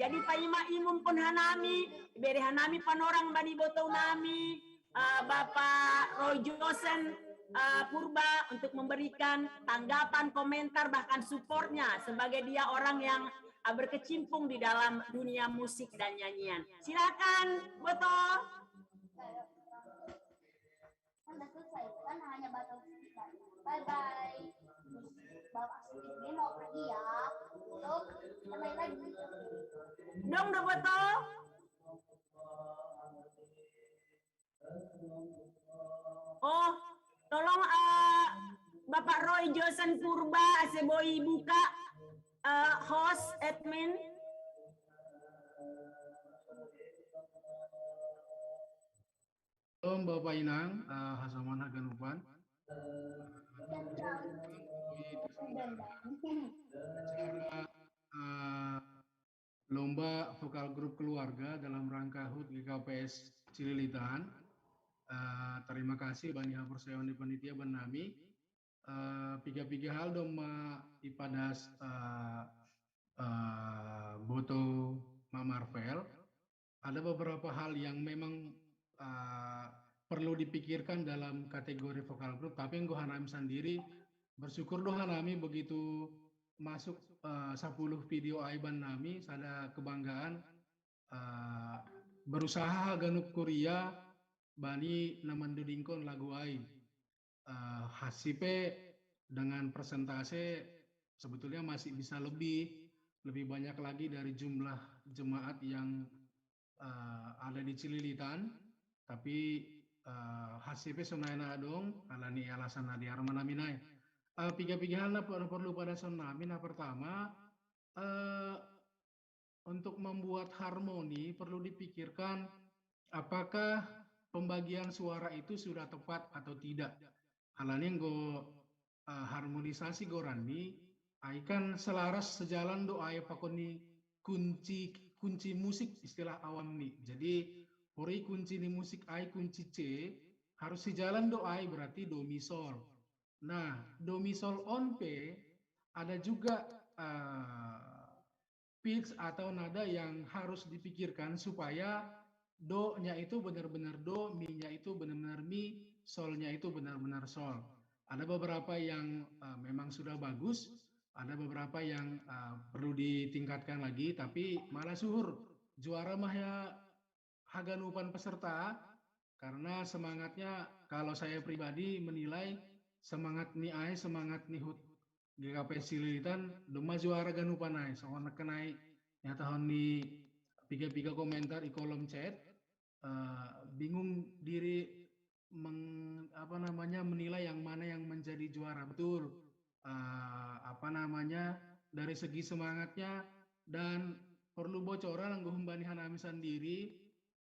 Jadi Pak Ima Imum pun hanami, bere hanami panorang bani botou nami, uh, Bapak Roy Josen uh, Purba untuk memberikan tanggapan, komentar, bahkan supportnya sebagai dia orang yang uh, berkecimpung di dalam dunia musik dan nyanyian. Silakan, Boto. Kan udah selesai, kan hanya batal sedikit. Bye bye. Bapak Siti ini mau pergi ya. Untuk kembali lagi. Dong, udah Boto. Oh, tolong uh, Bapak Roy Josen Purba, Aseboi buka uh, host admin. Halo Bapak Inang, uh, Hasaman Haganupan. Acara uh, lomba vokal grup keluarga dalam rangka hut G K P S Cililitan. Uh, terima kasih banyak persewan di panitia benami. Uh, piga-piga hal dong ma ipadas uh, uh, Boto Ma Marvel. Ada beberapa hal yang memang uh, perlu dipikirkan dalam kategori vokal grup, tapi yang hanami sendiri bersyukur doh hanami begitu masuk uh, sepuluh video aiban nami, sada kebanggaan uh, berusaha ganup kuria bani namandudingkon lagu ai. Uh, hasipe dengan persentase sebetulnya masih bisa lebih lebih banyak lagi dari jumlah jemaat yang uh, ada di Cililitan, tapi uh, hasipe sonai na adong alani alasan na di armanaminai. Uh, piga-piga hal na perlu pada sonami. Nah, pertama, uh, untuk membuat harmoni perlu dipikirkan apakah pembagian suara itu sudah tepat atau tidak. Alani nggo uh, harmonisasi goran ni ai kan selaras sejalan do ai pakon ni kunci kunci musik istilah awam ni. Jadi pori kunci ni musik ai kunci C harus sejalan do ai berarti do mi sol. Nah, do mi sol on pe ada juga uh, pitch atau nada yang harus dipikirkan supaya do-nya itu benar-benar do, mi-nya itu benar-benar mi, sol-nya itu benar-benar sol. Ada beberapa yang uh, memang sudah bagus, ada beberapa yang uh, perlu ditingkatkan lagi, tapi malah suhur juara mah ya haganupan peserta karena semangatnya kalau saya pribadi menilai semangat ni ai semangat ni hut G K P S Cililitan doma juara ganupan ai songon kenai ya tahun ni piga-piga komentar di kolom chat uh, bingung diri meng, apa namanya menilai yang mana yang menjadi juara betul uh, apa namanya dari segi semangatnya dan perlu bocoran anggo humbani hanami sendiri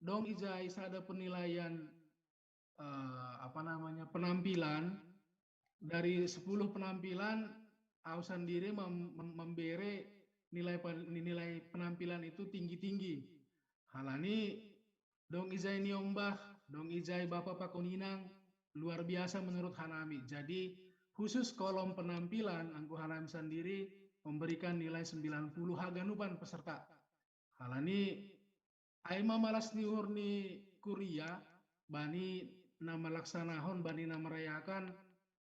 dong ijai sada penilaian uh, apa namanya penampilan dari sepuluh penampilan au sendiri mem, mem, membere nilai nilai penampilan itu tinggi-tinggi. Halani dong ijai niombah, dong ijai bapa pakoninang luar biasa menurut hanami. Jadi khusus kolom penampilan anggo hanami sendiri memberikan nilai sembilan puluh haganupan peserta. Halani ai ma malas ni uhur ni kuria bani na malaksanahon bani na merayakan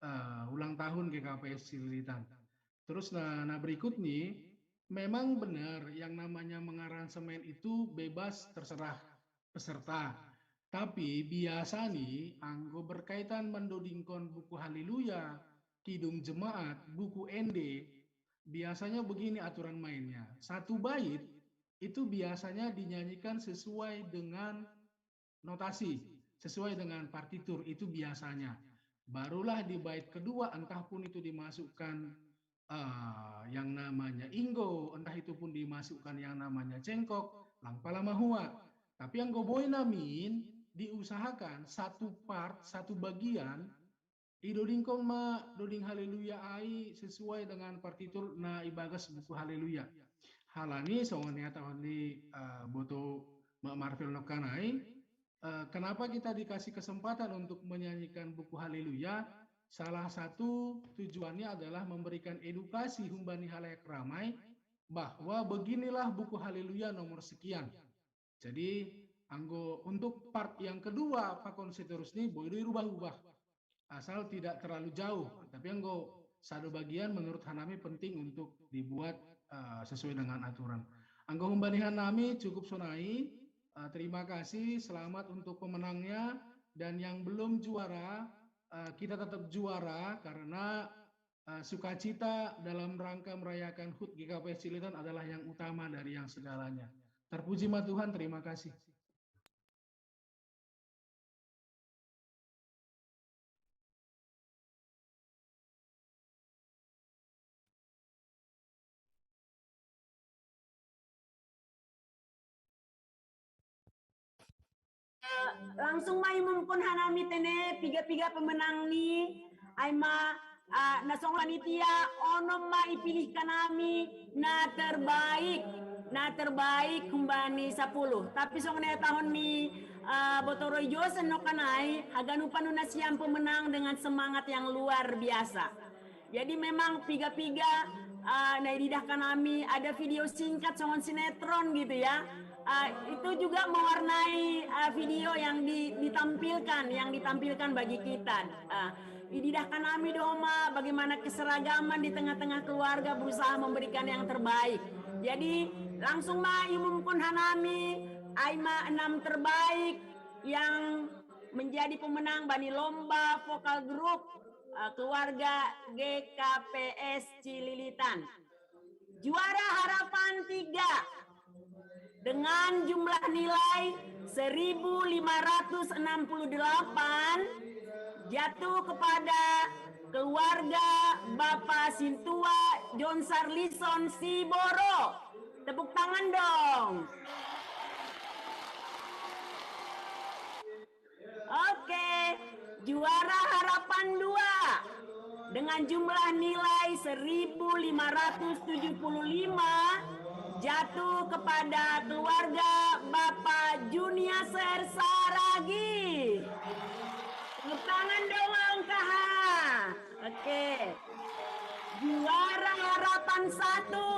uh, ulang tahun G K P S Cililitan. Terus na, na berikut nih, memang benar yang namanya mengaransemen itu bebas terserah peserta. Tapi biasa nih anggo berkaitan mendodingkon buku Haleluya, Kidung Jemaat, buku Ende, biasanya begini aturan mainnya. Satu bait itu biasanya dinyanyikan sesuai dengan notasi, sesuai dengan partitur itu biasanya. Barulah di bait kedua entah pun itu dimasukkan uh, yang namanya inggo, entah itu pun dimasukkan yang namanya cengkok, lang pala mahua. Tapi yang goboi namin diusahakan satu part, satu bagian I doding kong ma doding haleluya ai sesuai dengan partitur na ibagas buku haleluya. Hal nani songon na nida ni uh, boto Mak Marvel nongkanai, uh, kenapa kita dikasih kesempatan untuk menyanyikan buku haleluya? Salah satu tujuannya adalah memberikan edukasi humbani halayak ramai bahwa beginilah buku haleluya nomor sekian. Jadi anggo untuk part yang kedua pakon seterusnya boy do irubah-ubah asal tidak terlalu jauh. Tapi anggo satu bagian menurut hanami penting untuk dibuat uh, sesuai dengan aturan. Anggo humbani hanami cukup sonai. Uh, terima kasih, selamat untuk pemenangnya, dan yang belum juara uh, kita tetap juara karena uh, sukacita dalam rangka merayakan HUT G K P S Cililitan adalah yang utama dari yang segalanya. Terpuji ma Tuhan, terima kasih. Langsung ma iumumkon hanami tene piga-piga pemenang ni, ai ma uh, na songon panitia onom ma ipilih hanami na terbaik, na terbaik humbani sapuluh. Tapi songon na taon ni uh, Botoroi Josen nongkanai, haganupan na sian pemenang dengan semangat yang luar biasa. Jadi memang piga-piga uh, na ididah hanami ada video singkat songon sinetron gitu ya. Uh, itu juga mewarnai uh, video yang di, ditampilkan, yang ditampilkan bagi kita. Uh, ididah hanami do ma bagaimana keseragaman di tengah-tengah keluarga berusaha memberikan yang terbaik. Jadi langsung ma iumumkon hanami ai ma enam terbaik yang menjadi pemenang bani lomba vokal grup uh, keluarga G K P S Cililitan. Juara harapan tiga dengan jumlah nilai seribu lima ratus enam puluh delapan jatuh kepada keluarga Bapak Sintua John Sarlison Siboro. Tepuk tangan dong. Oke, juara harapan dua dengan jumlah nilai seribu lima ratus tujuh puluh lima jatuh kepada keluarga Bapak Juniaser Saragih. Tepuk tangan dong, Angkaha. Oke. Juara harapan satu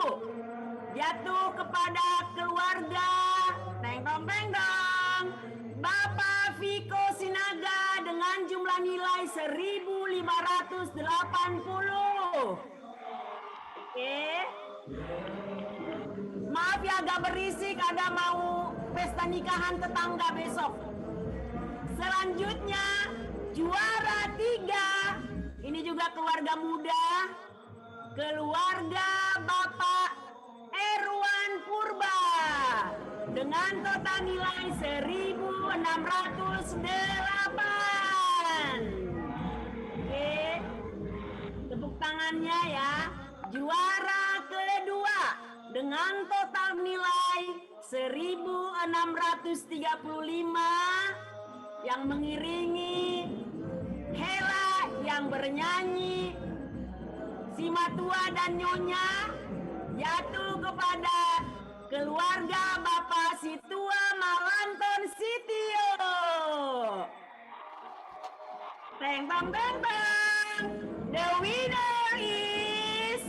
jatuh kepada keluarga teng dong teng dong Bapak Viko Sinaga dengan jumlah nilai seribu lima ratus delapan puluh. Oke. Maaf ya agak berisik, ada mau pesta nikahan tetangga besok. Selanjutnya juara tiga, ini juga keluarga muda, keluarga Bapak Erwan Purba dengan total nilai seribu enam ratus delapan. Oke, tepuk tangannya ya. Juara kedua dengan total nilai seribu enam ratus tiga puluh lima yang mengiringi Hela yang bernyanyi Simatua dan Nyonya jatuh kepada keluarga Bapak Situa Malanton Sitio. Teng tong teng tong. The winner is,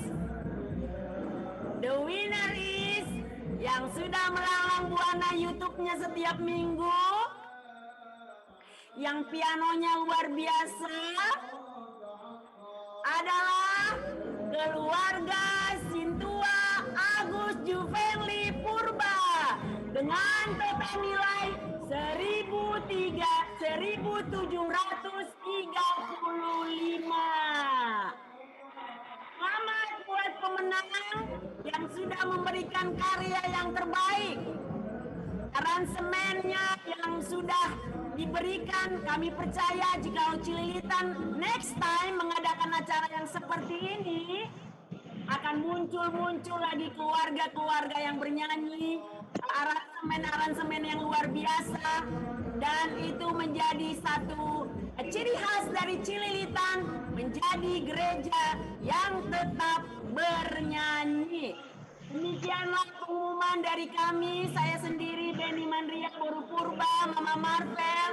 the winner is yang sudah melanglang buana YouTube-nya setiap minggu, yang pianonya luar biasa, adalah keluarga Sintua Agus Juvengli Purba dengan total nilai seribu tiga, seribu tujuh ratus tiga puluh lima. Selamat buat pemenang yang sudah memberikan karya yang terbaik. Aransemennya yang sudah diberikan, kami percaya jika Cililitan next time mengadakan acara yang seperti ini, akan muncul-muncul lagi keluarga-keluarga yang bernyanyi, aransemen-aransemen yang luar biasa, dan itu menjadi satu ciri khas dari Cililitan, menjadi gereja yang tetap bernyanyi. Demikianlah pengumuman dari kami, saya sendiri Beni Manria Boru Purba, Mama Marvel,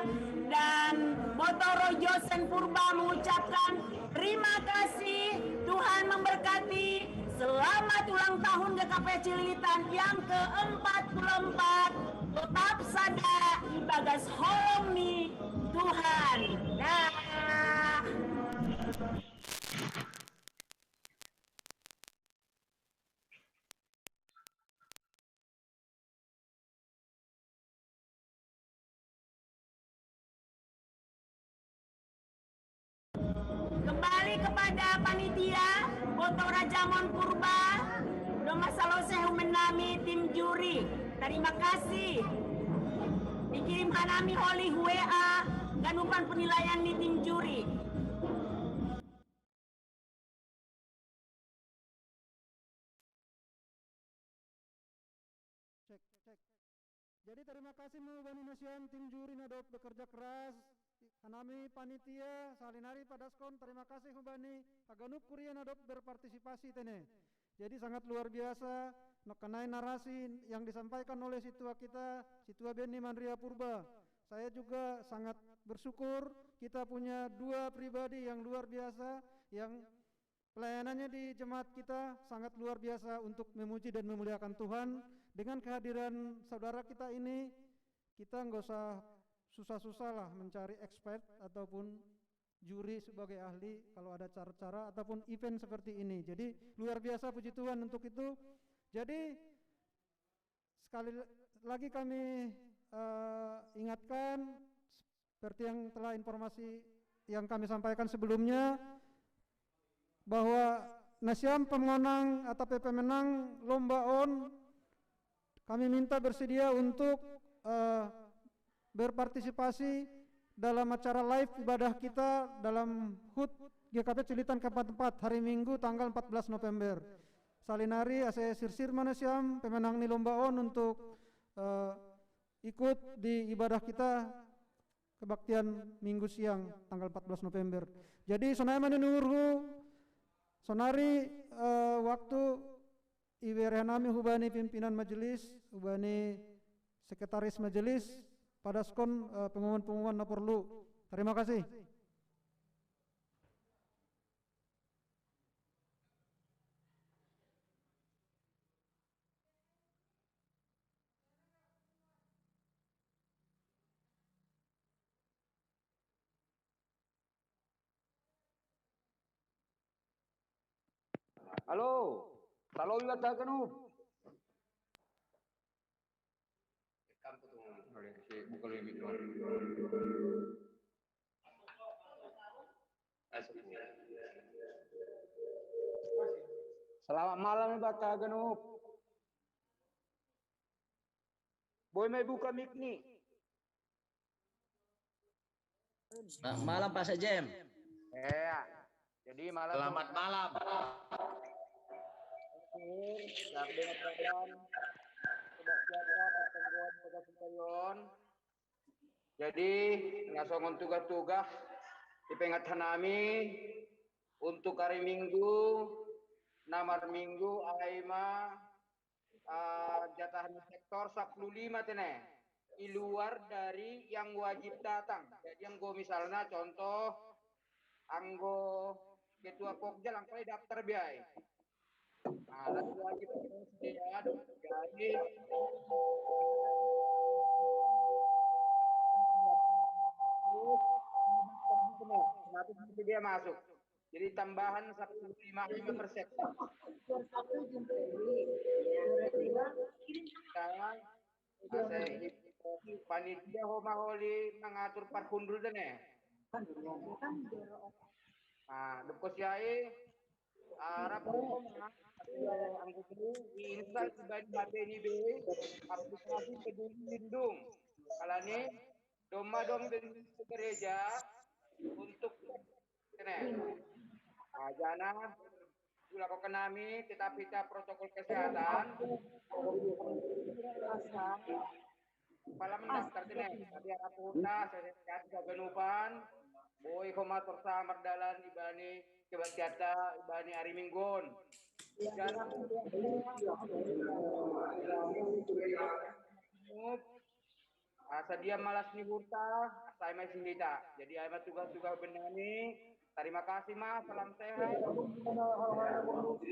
dan Botoro Josen Purba mengucapkan terima kasih, Tuhan memberkati, selamat ulang tahun G K P Cililitan yang keempat puluh empat, tetap sada ibagas holong ni Tuhan. Dah. Kembali kepada panitia, Boto Rajamon Purba, Doma Salose Humenami, tim juri. Terima kasih. Dikirim hanami oleh W A, ganupan penilaian di tim juri. Cek, cek. Jadi terima kasih mu bani nasiam tim juri nadop bekerja keras. Hanami panitia salinari padaskon terima kasih mu bani haganup kuria nadop berpartisipasi tene. Jadi sangat luar biasa nokenai narasi yang disampaikan oleh situa kita, situa Beni Manria Purba. Saya juga sangat bersyukur kita punya dua pribadi yang luar biasa yang pelayanannya di jemaat kita sangat luar biasa untuk memuji dan memuliakan Tuhan. Dengan kehadiran saudara kita ini, kita nggak usah susah-susah lah mencari expert ataupun juri sebagai ahli kalau ada acara-acara ataupun event seperti ini. Jadi luar biasa, puji Tuhan untuk itu. Jadi sekali lagi kami uh, ingatkan seperti yang telah informasi yang kami sampaikan sebelumnya, bahwa nasiam pemenang atau pemenang lomba on kami minta bersedia untuk uh, berpartisipasi dalam acara live ibadah kita dalam HUT G K P Cililitan keempat hari Minggu tanggal empat belas November. Salinari ase sirsir manasiam pemenang ni lomba on untuk uh, ikut di ibadah kita kebaktian Minggu siang tanggal empat belas November. Jadi sonai manunurhu sonari uh, waktu iwerehanami hubani pimpinan majelis, hubani sekretaris majelis, padaskon uh, pengumuman-pengumuman na perlu. Terima kasih. Halo, talo iwa taganu. Selamat malam iwa taganu. Boy mai buka mic ni. Selamat malam Pak Sekjen. Iya. Jadi malam. Selamat malam. Jadi nasongon tugas-tugas dipengat hanami untuk hari Minggu, namar Minggu, aima uh, jatah sektor sepuluh lima tene di luar dari yang wajib datang. Jadi yang gue misalnya contoh anggo ketua pokja langkai daftar biaya. Nah, lalu wajib datang jadi dia masuk. Jadi tambahan sepuluh lima persen. Sekarang panitia homa holi mengatur parhundul dene. Nah, dukko siai arap homa anggota instal sebagai H P ni be aplikasi peduli lindung. Kalau ini domba dong gereja untuk kene. Nah, jana Lakukan nami tetap kita protokol kesehatan. Pala mendaftar tene, tadi aku udah sehat keganupan. Boy komator sa mardalan ibani coba kita ibani hari Minggon. Dan asa dia malas ni hurta, asa mai sindita. Jadi ai ma tugas-tugas benani. Terima kasih ma, salam sehat.